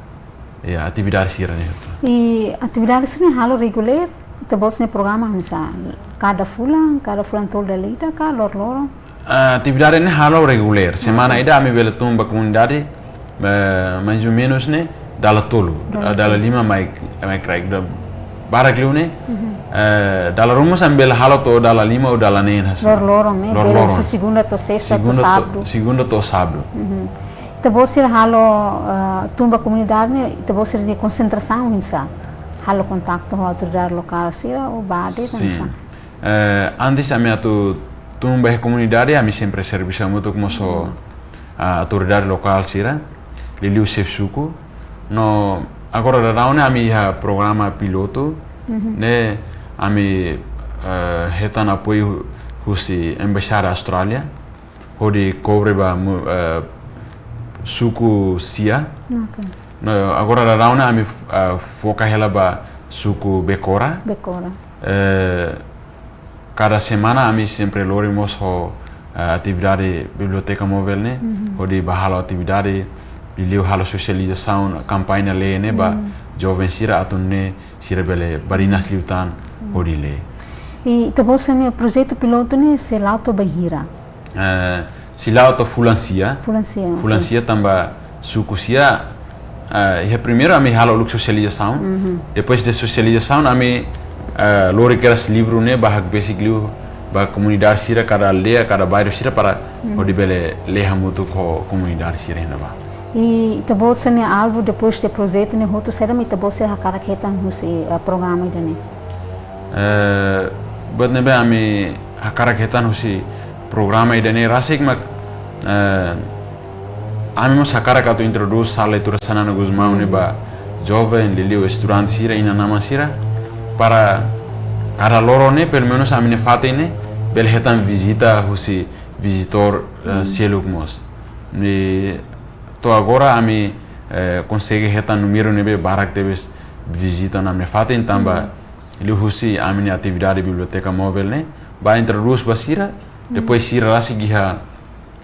ya, atividade sira-ne'e hotu. I atividade sira-ne'e halo regulár, ita-boot sira-nia programa hanesan kada fulan, kada fulan tolu dala ida ka loroloron? Ah, atividade ne'e halo regulár. Semana, ok, ida ami bele tun ba komunidade, eh, mais ou menos ne'e, dala tolu, dala, ah, dala tolu, lima mai, mai kraik, da-, barak liu ne'e. Mhm. Eh, dala ruma mós ami bele halo to'o dala lima ou dala neen hanesan. Loroloron ne'e, bele, loroloron, husi segunda to'o sesta, to'o, segunda to'o sábadu. Segunda to'o sábadu. Mhm. Ita-boot sira halo, eh, tun ba komunidade ne'e, ita-boot sira-nia konsentrasaun oinsá? Halo kontaktu ho autoridade lokál sira ou bá de'it, sin, oinsá? Eh, antes ami atu tun ba iha komunidade, ami sempre servisu hamutuk mós ho, ah, autoridade lokál sira, liuliu xefe suku. No agora daudaun ne'e ami iha programa pilotu, mhm, ne'e ami, eh, hetan apoiu husi Embaixada Austrália, hodi kobre ba mu-, eh, suku sia. Ok. No, agora daudaun ne'e ami, eh, foka hela ba suku Bekora. Bekora. Eh, kada semana ami sempre lori mós ho, eh, atividade biblioteka móvel ne'e, mhm, hodi bá halo atividade, liuliu halo sosializasaun, kampaña lee ne'e ba, mhm, joven sira atu nune'e sira bele barinas liután, mhm, hodi lee. I ita-boot sira-nia projetu pilotu ne'e sei la'o to'o bainhira? Eh, sei la'o to'o fulan sia. Fulan sia, fulan, ok, sia tanba suku sia, eh, iha primeiru ami halo uluk sosializasaun. Mhm. Depois de sosializasaun ami, eh, lori kedas livru ne'e bá hakbesik liu ba komunidade sira, kada aldeia, kada bairru sira para, mhm, hodi bele lee hamutuk ho komunidade sira iha ne'ebá. I ita-boot sira-nia alvu depois de projetu ne'e hotu, saida mak ita-boot sira hakarak hetan husi, eh, programa ida-ne'e? Eh, buat ne'ebé ami hakarak hetan husi programa ida-ne'e rasik mak, eh, ami mós hakarak atu introdús sala leitura Xanana Gusmão ne'e, hmm, ba joven, liuliu estudante sira, inan-aman sira, para kada loron ne'e, pelumenus ami-nia fatin ne'e bele hetan vizita husi vizitór, eh, seluk mós. Ne'e to'o agora ami, eh, konsege hetan númeru ne'ebé barak tebes vizita ami-nia fatin tanba liuhusi ami-nia atividade biblioteka móvel ne'e ba introdús ba sira, depois sira rasik iha,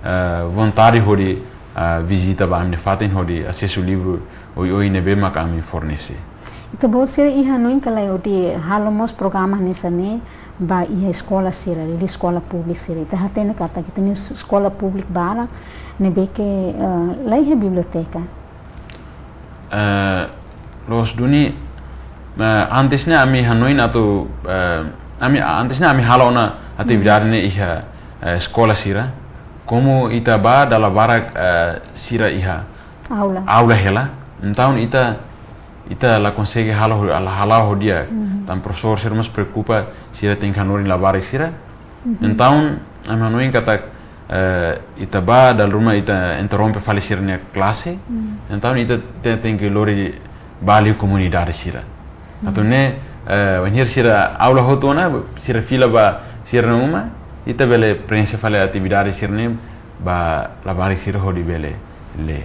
eh, vontade hodi, eh, vizita ba ami-nia fatin hodi asesu livru oioin ne'ebé mak ami fornese. Ita-boot sira iha hanoin ka lae hodi halo mós programa hanesan ne'e ba iha eskola sira, liuliu eskola públiku sira? Ita hatene katak ita-nia eskola públiku barak ne'ebé ke, eh, la iha biblioteka. Eh, loos duni, eh, antes ne'e ami hanoin atu, eh, ami, antes ne'e ami halo ona atividade ne'e iha, eh, eskola sira, komu ita ba dala barak, eh, sira iha aula, aula hela. Entaun ita, ita la konsege halo, la hala'o ho di'ak. Tan profesór sira mós preokupa, sira tenke hanorin labarik sira. Entaun ami hanoin katak, eh, ita ba dala ruma ita interrompe fali sira-nia klase. Entaun ita te-, tenke lori ba liu komunidade sira. Atu nune'e, eh, wainhira sira aula hotu ona, sira fila ba sira-nia uma, ita bele prenxe fali atividade sira-ne'e ba labarik sira hodi bele lee.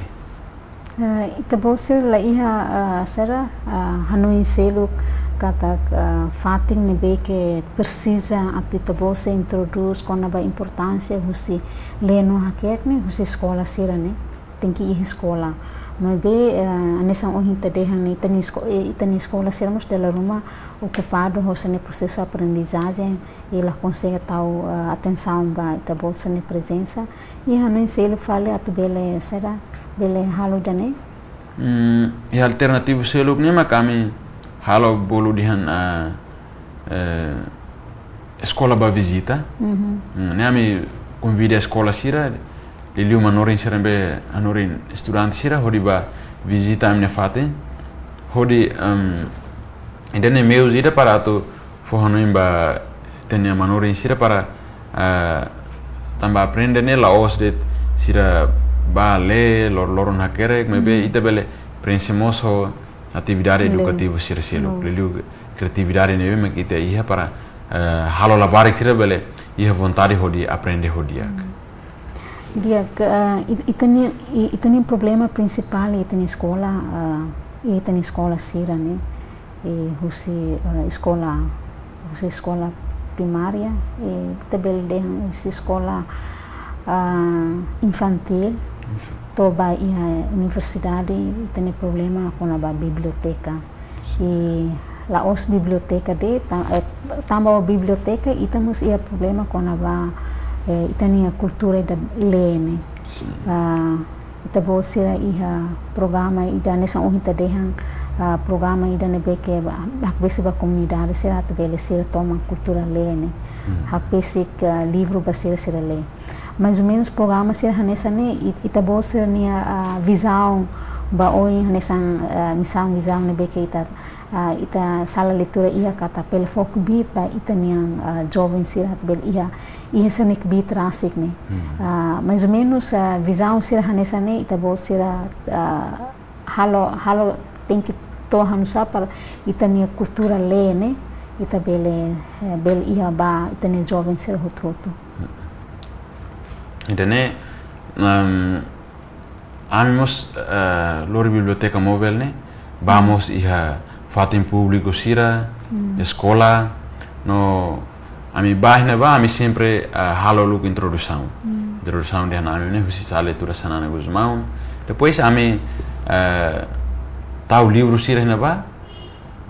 Eh, ita-boot sira la iha, eh, sira, eh, hanoin seluk katak, eh, fatin ne'ebé ke presiza atu ita-boot sira introdús kona-ba importánsia husi lee no hakerek ne'e husi eskola sira ne'e. Tenke iha eskola. Maibé, eh, hanesan ohin ita dehan ne'e ita-nia esko-, eh, ita-nia eskola sira mós dala ruma okupadu ho sira-nia prosesu aprendizajen i la konsege tau, eh, atensaun ba ita-boot sira-nia prezensa. Iha hanoin seluk fali atu bele sira, bele halo ida-ne'e? Hmm, iha alternativu seluk ne'e mak ami halo bolu dehan, ah, eh, eskola ba vizita. Hmm, ne'e ami konvida eskola sira, liuliu manorin sira ne'ebé hanorin estudante sira hodi ba vizita ami-nia fatin. Hodi, em, ida-ne'e meius ida para atu fó hanoin ba ita-nia manorin sira para, ah, tanba aprende ne'e la'ós de'it sira ba lee, lor-, loron hakerek, maibé ita bele prenxe mós ho atividade edukativa sira seluk, liuliu kriatividade ne'ebé mak ita iha para, eh, halo labarik sira bele iha vontade hodi aprende ho di'ak. Di'ak, eh, it-, ita-nia, i-, ita-nia problema prinsipál iha ita-nia eskola, eh, iha ita-nia eskola sira ne'e, eh, husi, eh, eskola, husi eskola primária, eh, ita bele dehan husi eskola, ah, infantíl, to'o ba iha universidade, ita-nia problema kona-ba biblioteka. I la'ós biblioteka de'it, ta-, eh, tanba biblioteka ita mós iha problema kona-ba, eh, ita-nia kultura ida lee ne'e. Ah, ita-boot sira iha programa ida hanesan ohin ita dehan, ah, programa ida ne'ebé ke ba, hakbesik ba komunidade sira atu bele sira toman kultura lee ne'e. Hakbesik, ah, livru ba sira, sira lee. Mais ou menus programa sira hanesan ne'e, it-, ita-boot sira-nia, ah, vizaun ba oin hanesan, ah, misaun, vizaun ne'ebé ke ita, ah, ita sala leitura iha katak bele fó kbiit ba ita-nia, ah, joven sira atu bele iha, iha sira-nia kbiit rasik ne'e. Ah, mais ou menus, ah, vizaun sira hanesan ne'e, ita-boot sira, ah, halo, halo tenke to'o hanusá para ita-nia kultura lee ne'e, ita bele, eh, bele iha ba ita-nia joven sira hotu-hotu. Ida-ne'e, em, ami mós, eh, lori biblioteka móvel ne'e, ba mós iha fatin públiku sira, eskola, no ami ba iha ne'ebá, ami sempre, eh, halo uluk introdusaun. Introdusaun dehan ami ne'e husi sala leitura Xanana Gusmão. Depois ami, eh, tau livru sira iha ne'ebá,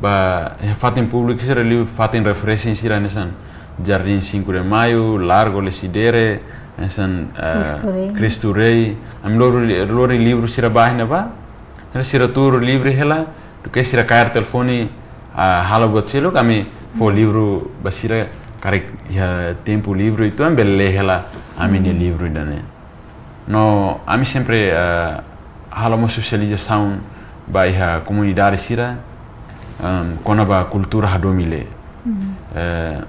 ba, eh, fatin públiku sira, liu fatin referénsia sira hanesan Jardim Cinco de Maio, Largo Lecidere, hanesan, eh, Cristo Rei. Cristo Rei. Ami lori, lori livru sira ba iha ne'ebá. Sira tuur livre hela, duké sira kaer telefone, ah, halo buat seluk, ami fó livru ba sira karik iha tempu livre uitoan bele lee hela ami-nia livru ida-ne'e. No ami sempre, eh, halo mós sosializasaun ba iha komunidade sira, em, kona-ba kultura hadomi lee. Eh,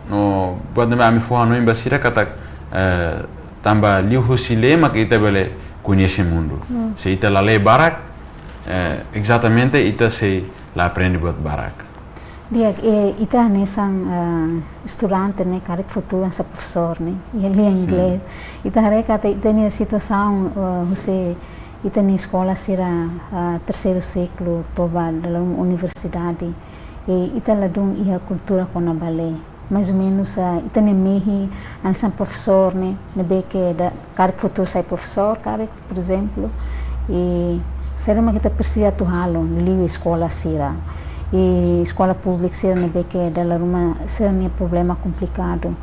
no buat ne'ebé ami fó hanoin ba sira katak, eh, tanba liuhusi lee mak ita bele koñese mundu. Se ita la lee barak, eh, ezatamente ita sei la aprende buat barak. Di'ak, eh, ita hanesan, eh, estudante ne'e, karik futuru hanesan profesór ne'e, iha lian inglés. Ita haree katak ita-nia situasaun, eh, husi ita-nia eskola sira, eh, terseiru siklu to'o ba dala ruma universidade. Eh, ita ladún iha kultura kona-ba lee. Mais ou menus, eh, ita-nia mehi hanesan profesór ne'e, ne'ebé ke da, karik futuru sai profesór, karik, por ezemplu, i saida mak ita presiza atu halo, liuliu eskola sira. I eskola públika sira ne'ebé ke dala ruma sira-nia problema komplikadu.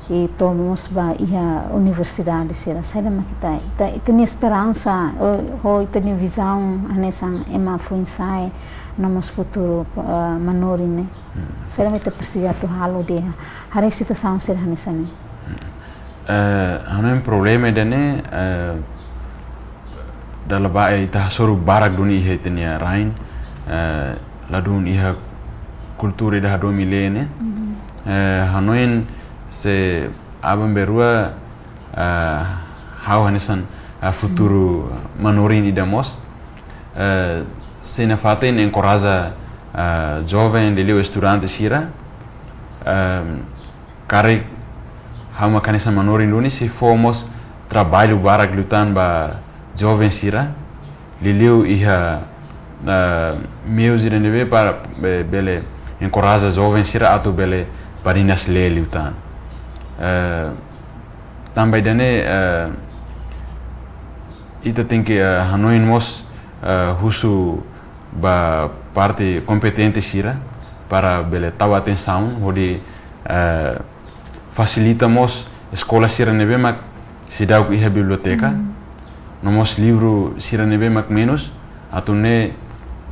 I to'o mós ba iha universidade sira. Saida mak ita, ita, ita-nia esperansa, ho, ho ita-nia vizaun, hanesan ema foin-sa'e, no mós futuru, eh, manorin ne'e. Saida mak ita presiza atu halo di'ak, haree situasaun sira hanesan ne'e. Eh, hanoin problema ida-ne'e, eh, dala ba, eh, ita hasoru barak duni iha ita-nia rain, eh, ladún iha kultura ida hadomi lee ne'e. Eh, hanoin se aban-bainrua, eh, ha'u hanesan, eh, futuru manorin ida mós. Eh, sei nafatin enkoraja, eh, joven, liuliu estudante sira. Ehm, karik ha'u mak hanesan manorin duni sei fó mós traballu barak liután ba joven sira, liuliu iha, eh, meius ida ne'ebé para be-, bele enkoraja joven sira atu bele badinas lee liután. Eh, tanba ida-ne'e, eh, ita tenke, eh, hanoin mós, eh, husu ba parte kompetente sira para bele tau atensaun hodi, eh, fasilita mós eskola sira ne'ebé mak seidauk iha biblioteka, no mós livru sira ne'ebé mak menus, atu nune'e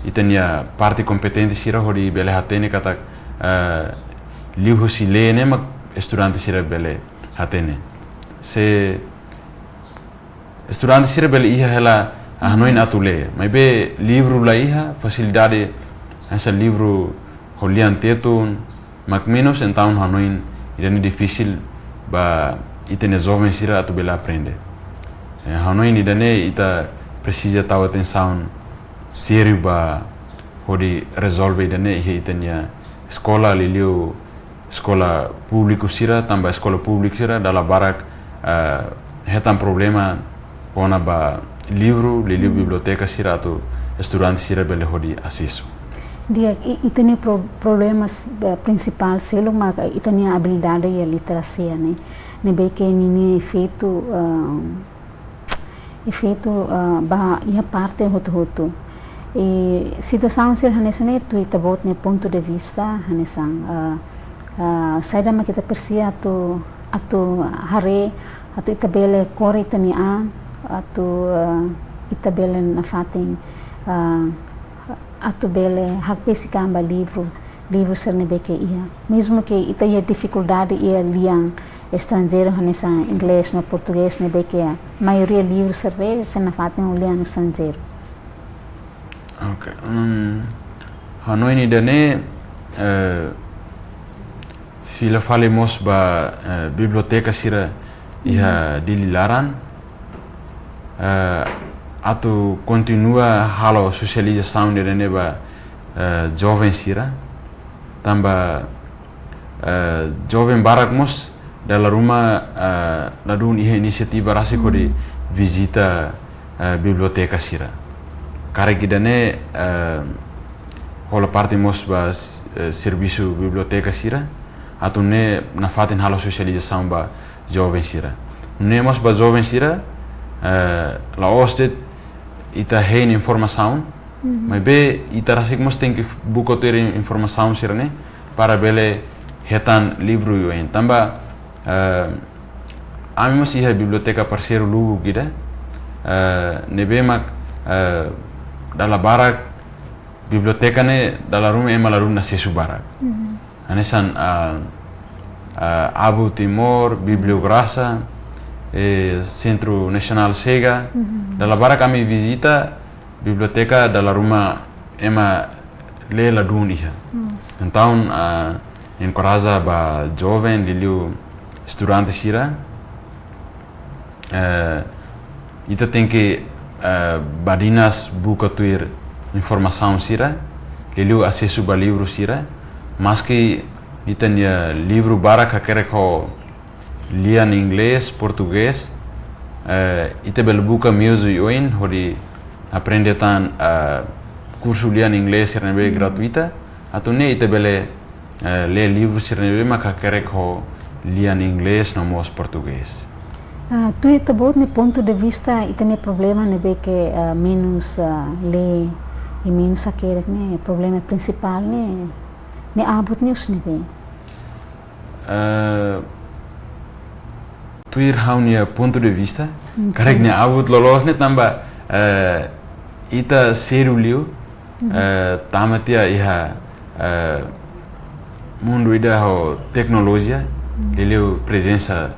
ita-nia parte kompetente sira hodi bele hatene katak, eh, liuhusi lee ne'e mak estudante sira bele hatene. Se estudante sira bele iha hela hanoin atu lee, maibé livru la iha, fasilidade hanesan livru ho lian Tetun mak menus, entaun hanoin ida-ne'e difisil ba ita-nia joven sira atu bele aprende. Eh, hanoin ida-ne'e ita presiza tau atensaun sériu ba hodi rezolve ida-ne'e iha ita-nia eskola, liuliu eskola públiku sira, tanba eskola públiku sira dala barak, eh, hetan problema kona-ba livru, liuliu biblioteka sira atu estudante sira bele hodi asesu. Di'ak, i, ita-nia pro-, problema, eh, prinsipál seluk mak ita-nia abilidade iha literasia ne'e. Ne'ebé ke ninia efeitu, eh, efeitu, ah, ba iha parte hotu-hotu. I situasaun sira hanesan ne'e, tuir ita-boot nia pontu de vista, hanesan, ah, ah, saida mak ita presiza atu, atu haree, atu ita bele kore ita-nia an, atu, ah, ita bele nafatin, ah, atu bele hakbesik an ba livru, livru sira ne'ebé ke iha. Mezmu ke ita iha difikuldade iha lian estranjeiru hanesan inglés no portugés ne'ebé ke maioria livru sira sei nafatin ho lian estranjeiru. Ok. Hum, hanoin ida-ne'e, eh, fila fali mós ba, eh, biblioteka sira iha Dili laran, eh, atu kontinua halo sosializasaun ida-ne'e ba, eh, joven sira. Tanba, eh, joven barak mós dala ruma, eh, ladún iha inisiativa rasik hodi vizita, eh, biblioteka sira. Karik ida-ne'e, eh, hola parte mós ba s-, eh, servisu biblioteka sira, atu nune'e nafatin halo sosializasaun ba joven sira. Nune'e mós ba joven sira, eh, la'ós de'it ita hein informasaun, maibé ita rasik mós tenke buka tuir informasaun sira-ne'e para bele hetan livru oioin. Tanba, eh, ami mós iha biblioteka parseiru lubuk ida, eh, ne'ebé mak, eh, dala barak biblioteka ne'e dala ruma ema ladún asesu barak. Hanesan, ah, ah, Abu Timor, Bibliograsa, eh, Sentru Nasionál Sega. Dala barak ami vizita biblioteka dala ruma ema lee ladún iha. Entaun, ah, enkoraja ba joven, liuliu estudante sira, eh, ita tenke, eh, badinas buka tuir informasaun sira, liuliu asesu ba livru sira, Maski ita-nia livru barak hakerek ho lian inglés, portugés, eh, ita bele buka meius oioin hodi aprende tan, eh, kursu lian inglés sira ne'ebé gratuita, atu nune'e ita bele, eh, lee livru sira ne'ebé mak hakerek ho lian inglés no mós portugés. Ah, tuir ita-boot nia pontu de vista, ita-nia problema ne'ebé ke, ah, menus, ah, lee i menus hakerek ne'e, problema prinsipál ne'e, ne'e abut ne'e husi ne'ebé? Eh, tuir ha'u-nia pontu de vista, mm, karik sin, nia abut loloos ne'e tanba, eh, ita sedu liu, mm, eh, tama tiha iha, eh, mundu ida ho teknolojia, mm, liuliu prezensa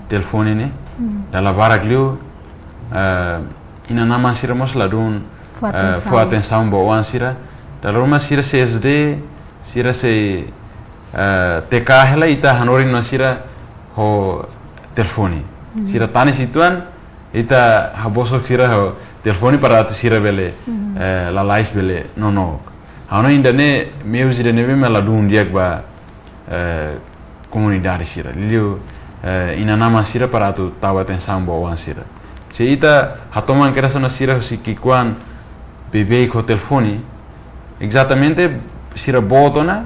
telefone ne'e, mm, dala barak liu, eh, inan-aman sira mós ladún, fó, eh, atensaun, fó atensaun ba oan sira. Dala ruma sira sei S D, sira sei, eh, T K hela ita hanorin ona sira ho telefone. Hmm. Sira tanis uitoan, ita habosok sira ho telefone para atu sira bele, hmm, eh, lalais bele nonook. Ha'u hanoin ida-ne'e meius ida ne'ebé mak ladún di'ak ba, eh, komunidade sira. Liuliu, eh, inan-aman sira para atu tau atensaun ba oan sira. Se ita hatoman kedas ona sira husi ki'ikoan beibeik ho telefone, ezatamente sira boot ona,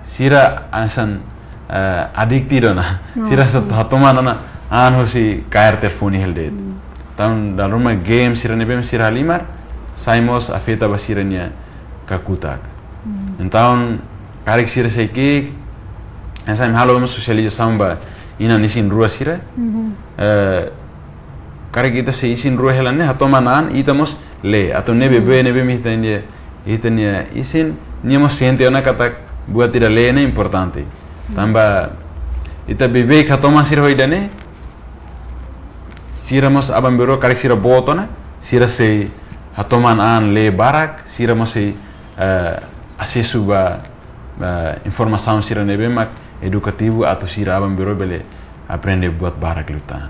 sira hanesan, eh, adiktu ona. Oh, sira sa-, sin, hatoman ona an husi kaer telefone hela de'it. Hmm. Entaun, dala ruma game sira ne'ebé mak sira halimar, sai mós afeta ba sira-nia kakutak. Hmm. Entaun, karik sira sei ki'ik, hanesan halo mós sosializasaun ba inan isin-rua sira. Mhm. Eh, karik ita sei isin-rua hela ne'e, hatoman an, ita mós lee. Atu nune'e, hmm, bebé ne'ebé mak ita-nia, ita-nia isin, nia mós sente ona katak buat ida lee ne'e importante. Hmm. Tanba ita beibeik hatoman sira ho ida-ne'e, sira mós aban-bainrua karik sira boot ona, sira sei hatoman an lee barak, sira mós sei, eh, asesu ba, eh, informasaun sira ne'ebé mak edukativu atu sira aban-bainrua bele aprende buat barak liután.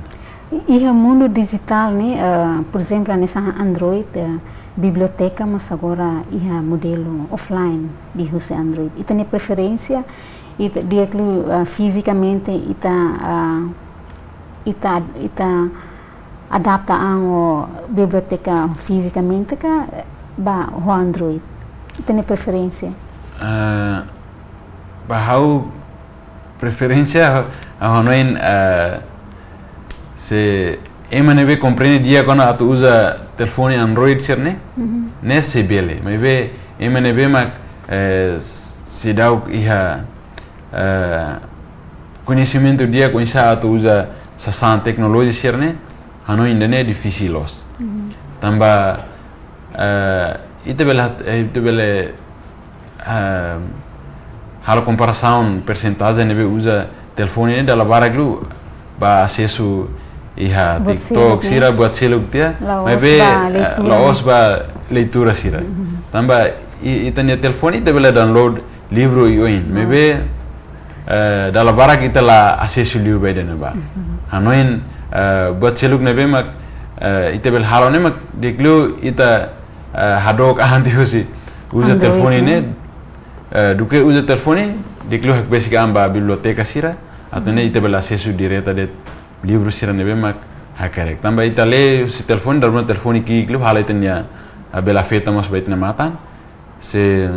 I-, iha mundu dijitál ne'e, eh, por ezemplu, hanesan Android, eh, biblioteka mós agora iha modelu offline liuhusi Android. Ita-nia preferénsia, ita di'ak liu, eh, fizikamente ita, eh, ita, ita adapta an ho biblioteka fizikamente ka ba ho Android? Ita-nia preferénsia? Eh, ba ha'u preferénsia, ha'u hanoin, eh, se ema ne'ebé komprende di'ak ona atu uza telefone Android sira-ne'e, mhm, ne'e sei bele. Maibé ema ne'ebé mak, eh, s-, seidauk iha, eh, koñesimentu di'ak oinsá atu uza sasán teknolojia sira-ne'e, hanoin ida-ne'e difisil loos. Mhm. Tanba, eh, ita bele hat-, eh, ita bele, eh, halo komparasaun persentajen ne'ebé uza telefone ne'e dala barak liu ba asesu iha buat TikTok seluk, sira, ne'e? Buat seluk tiha. La'ós, maibé, ba, eh, leitura. La'ós ba leitura sira. Mhm. Tanba i-, ita-nia telefone ita bele download livru oioin. Hmm. Maibé, eh, dala barak ita la asesu liu ba ida-ne'ebá. Mhm. Hanoin, eh, buat seluk ne'ebé mak, eh, ita bele halo ne'e mak di'ak liu ita, eh, hadook an tiha husi uza Android, telefone ne'e, ne'e? Eh, duké uza telefone, di'ak liu hakbesik an ba biblioteka sira, atu nune'e, mhm, ita bele asesu direta de'it livru sira ne'ebé mak hakerek. Tanba ita lee husi telefone, dala ruma telefone ki'ik liu, halo ita-nia, eh, bele afeta mós ba ita-nia matan. Se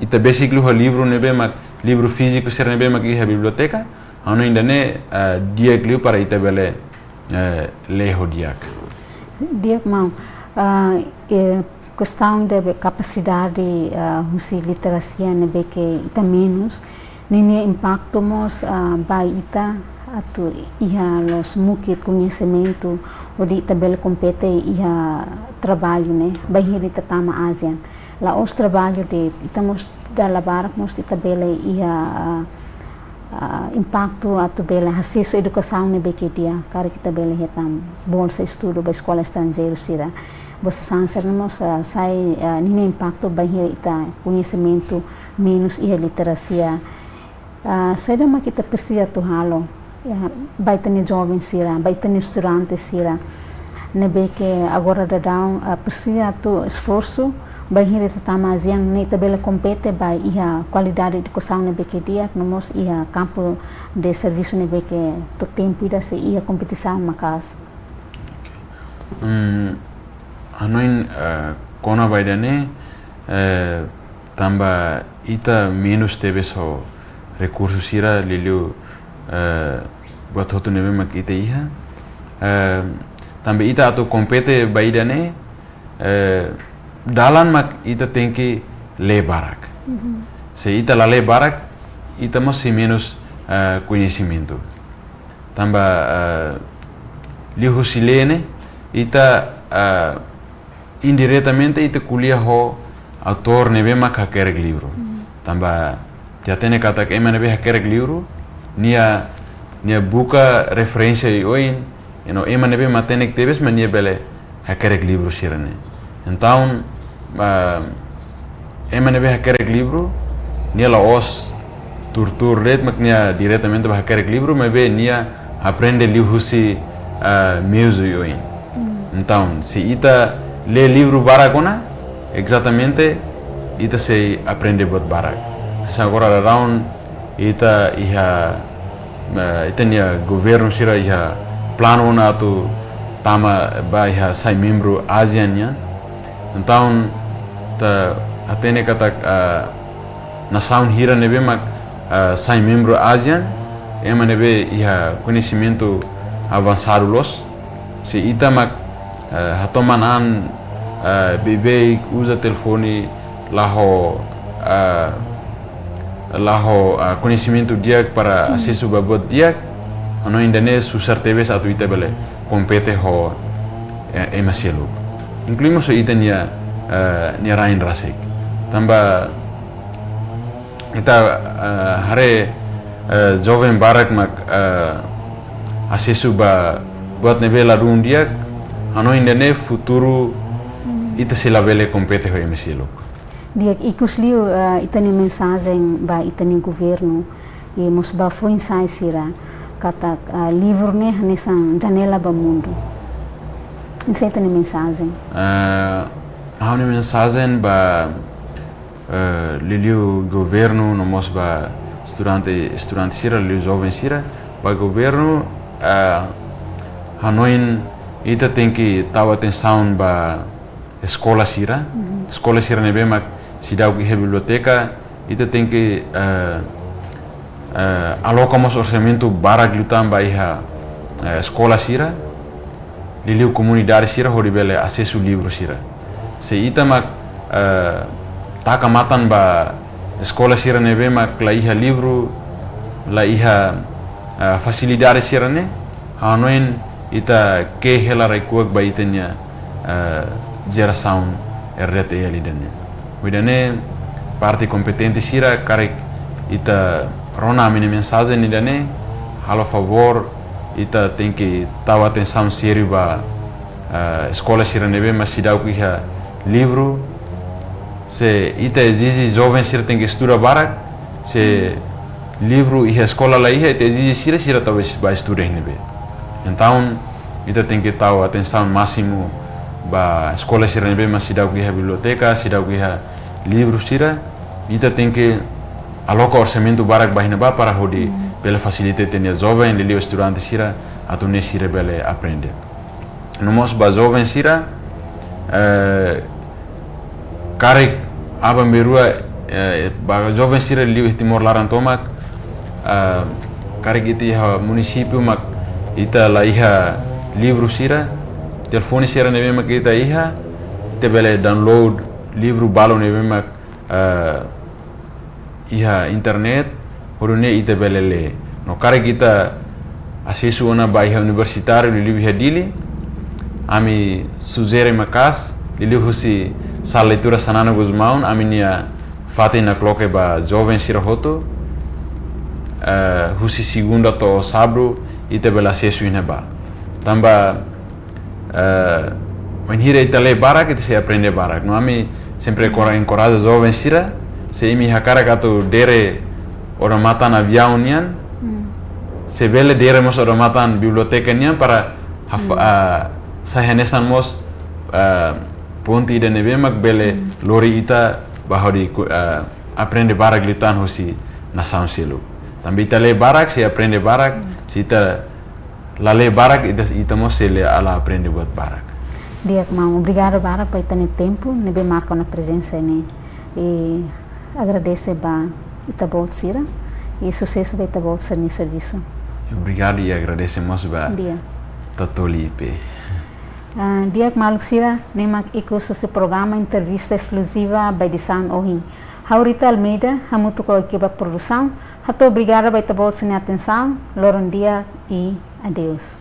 ita besik liu ho livru ne'ebé mak, livru fíziku sira ne'ebé mak iha biblioteka, ha'u hanoin ida-ne'e, eh, di'ak liu para ita bele, eh, lee ho di'ak. Di'ak, maun. Ah, eh, kestaun de kapasidade, ah, husi literasia ne'ebé ke ita menus, ninia impaktu mós, ah, ba ita atu iha loos mukit koñesimentu hodi ita bele kompete iha traballu ne'e, bainhira ita tama ASEAN. La'ós traballu de'it, ita mós dala barak mós ita bele iha, ah, ah, impaktu atu bele asesu edukasaun ne'ebé ke di'ak, karik ita bele hetan bolsa estudu ba eskola estranjeiru sira. Ba sasán sira-ne'e mós, ah, sai, ah, ninia impaktu bainhira ita koñesimentu menus iha literasia. Ah, saida mak ita presiza atu halo, ya, ba ita-nia joven sira, ba ita-nia estudante sira, ne'ebé ke agora daudaun, ah, presiza atu esforsu Bainhira ita tama ASEAN ne'e ita bele kompete ba iha kualidade edukasaun ne'ebé ke di'ak, no mós iha kampu de servisu ne'ebé ke to'o tempu ida sei iha kompetisaun maka'as. Hmm, hanoin, eh, kona-ba ida-ne'e, eh, tanba ita menus tebes ho rekursu sira liuliu, eh, buat hotu ne'ebé mak ita iha. Eh, tanba ita atu kompete ba ida-ne'e, eh, dalan mak ita tenke lee barak. Mhm. Se ita la lee barak, ita mós sei menus, eh, koñesimentu. Tanba, eh, liuhusi lee ne'e, ita, eh, indiretamente ita ko'alia ho autór ne'ebé mak hakerek livru. Mhm. Tanba ita hatene katak ema ne'ebé hakerek livru, nia, nia buka referénsia oioin, no ema ne'ebé matenek tebes mak nia bele hakerek livru sira-ne'e. Entaun, ah, ema ne'ebé hakerek livru, nia la'ós tuur-tuur de'it mak nia diretamente bá hakerek livru, maibé nia aprende liuhusi, ah, meius oioin. Hmm. Entaun, se ita lee livru barak ona, ezatamente ita sei aprende buat barak. Hanesan agora daudaun ita iha, eh, ita-nia governu sira iha planu ona atu tama ba iha sai membru ASEAN nian. Entaun, ita hatene katak, eh, nasaun hira ne'ebé mak, eh, sai membru ASEAN, ema ne'ebé iha koñesimentu avansadu loos. Se ita mak, eh, hatoman an, eh, beibeik, uza telefone, la ho, eh, la ho, eh, koñesimentu di'ak para, hmm, asesu ba buat di'ak, hanoin ida-ne'e susar tebes atu ita bele kompete ho, eh, ema seluk. Inklui mós ita-nia, eh, nia rain rasik. Tanba ita, eh, haree, eh, joven barak mak, eh, asesu ba buat ne'ebé ladún di'ak, hanoin ida-ne'e futuru, hmm, ita sei labele kompete ho ema seluk. Di'ak, ikus liu, eh, ita-nia mensajen ba ita-nia governu, i mós ba foin-sa'e sira, katak, eh, livru ne'e hanesan janela ba mundu. Oinsá ita-nia mensajen? Eh, ha'u-nia mensajen ba, eh, liuliu governu, no mós ba estudante, estudante sira, liuliu joven sira, ba governu, eh, hanoin ita tenke tau atensaun ba eskola sira. Mhm. Eskola sira ne'ebé mak seidauk iha biblioteka, ita tenke, eh, eh, aloka mós orsamentu barak liután ba iha, eh, eskola sira, liuliu komunidade sira hodi bele asesu livru sira. Se ita mak, eh, taka matan ba eskola sira ne'ebé mak la iha livru, la iha, eh, fasilidade sira-ne'e, ha'u hanoin ita ke'e hela rai-kuak ba ita-nia, eh, jerasaun R D T L ida-ne'e. Ho ida-ne'e, parte kompetente sira, karik ita rona ami-nia mensajen ida-ne'e, halo favór, ita tenke tau atensaun sériu ba, eh, eskola sira ne'ebé mak seidauk iha livru. Se ita ezije joven sira tenke estuda barak, se livru iha eskola la iha, ita ezije sira, sira talvés bá estuda iha ne'ebé. Entaun, ita tenke tau atensaun másimu ba eskola sira ne'ebé mak seidauk iha biblioteka, seidauk iha livru sira. Ita tenke aloka orsamentu barak ba iha ne'ebá para hodi, hmm, bele fasilita ita-nia joven, liuliu estudante sira, atu nune'e sira bele aprende. No mós ba joven sira, eh, karik aban-bainrua, eh, ba joven sira liu iha Timor laran tomak, eh, karik ita iha munisípiu mak ita la iha livru sira, telefone sira ne'ebé mak ita iha, ita bele download livru balu ne'ebé mak, eh, iha internet, hodi nune'e ita bele lee. No karik ita asesu ona ba iha universitáriu liuliu iha Dili, ami sujere maka'as, liuliu husi Sala Leitura Xanana Gusmão, ami-nia fatin nakloke ba joven sira hotu, eh, husi segunda to'o sábadu, ita bele asesu iha ne'ebá. Tanba, eh, wainhira ita lee barak, ita sei aprende barak. No ami sempre, hmm, kora enkoraja joven sira, se imi hakarak atu dere odamatan aviaun nian, hmm, se bele dere mós odamatan biblioteka nian para haf-, hmm, ah, sai hanesan mós, ah, ponte ida ne'ebé mak bele, hmm, lori ita ba hodi ku- ah, aprende barak liután husi nasaun seluk. Tanba ita lee barak, sei aprende barak, se ita la lee barak, ita, ita mós sei la aprende buat barak. Di'ak maun, obrigadu barak ba ita-nia tempu ne'ebé marka ona prezensa ne'e. I agradese ba ita-boot sira i susesu ba ita-boot sira-nia servisu. Obrigadu i agradese mós ba Di'ak. Tatoli I P. Ah, di'ak maluk sira, ne'e mak ikus husi programa entrevista eskluziva ba edisaun ohin. Ha'u Rita Almeida, hamutuk ho ekipa produsaun, hato'o obrigada ba ita-boot sira-nia atensaun, loron di'ak i adeus.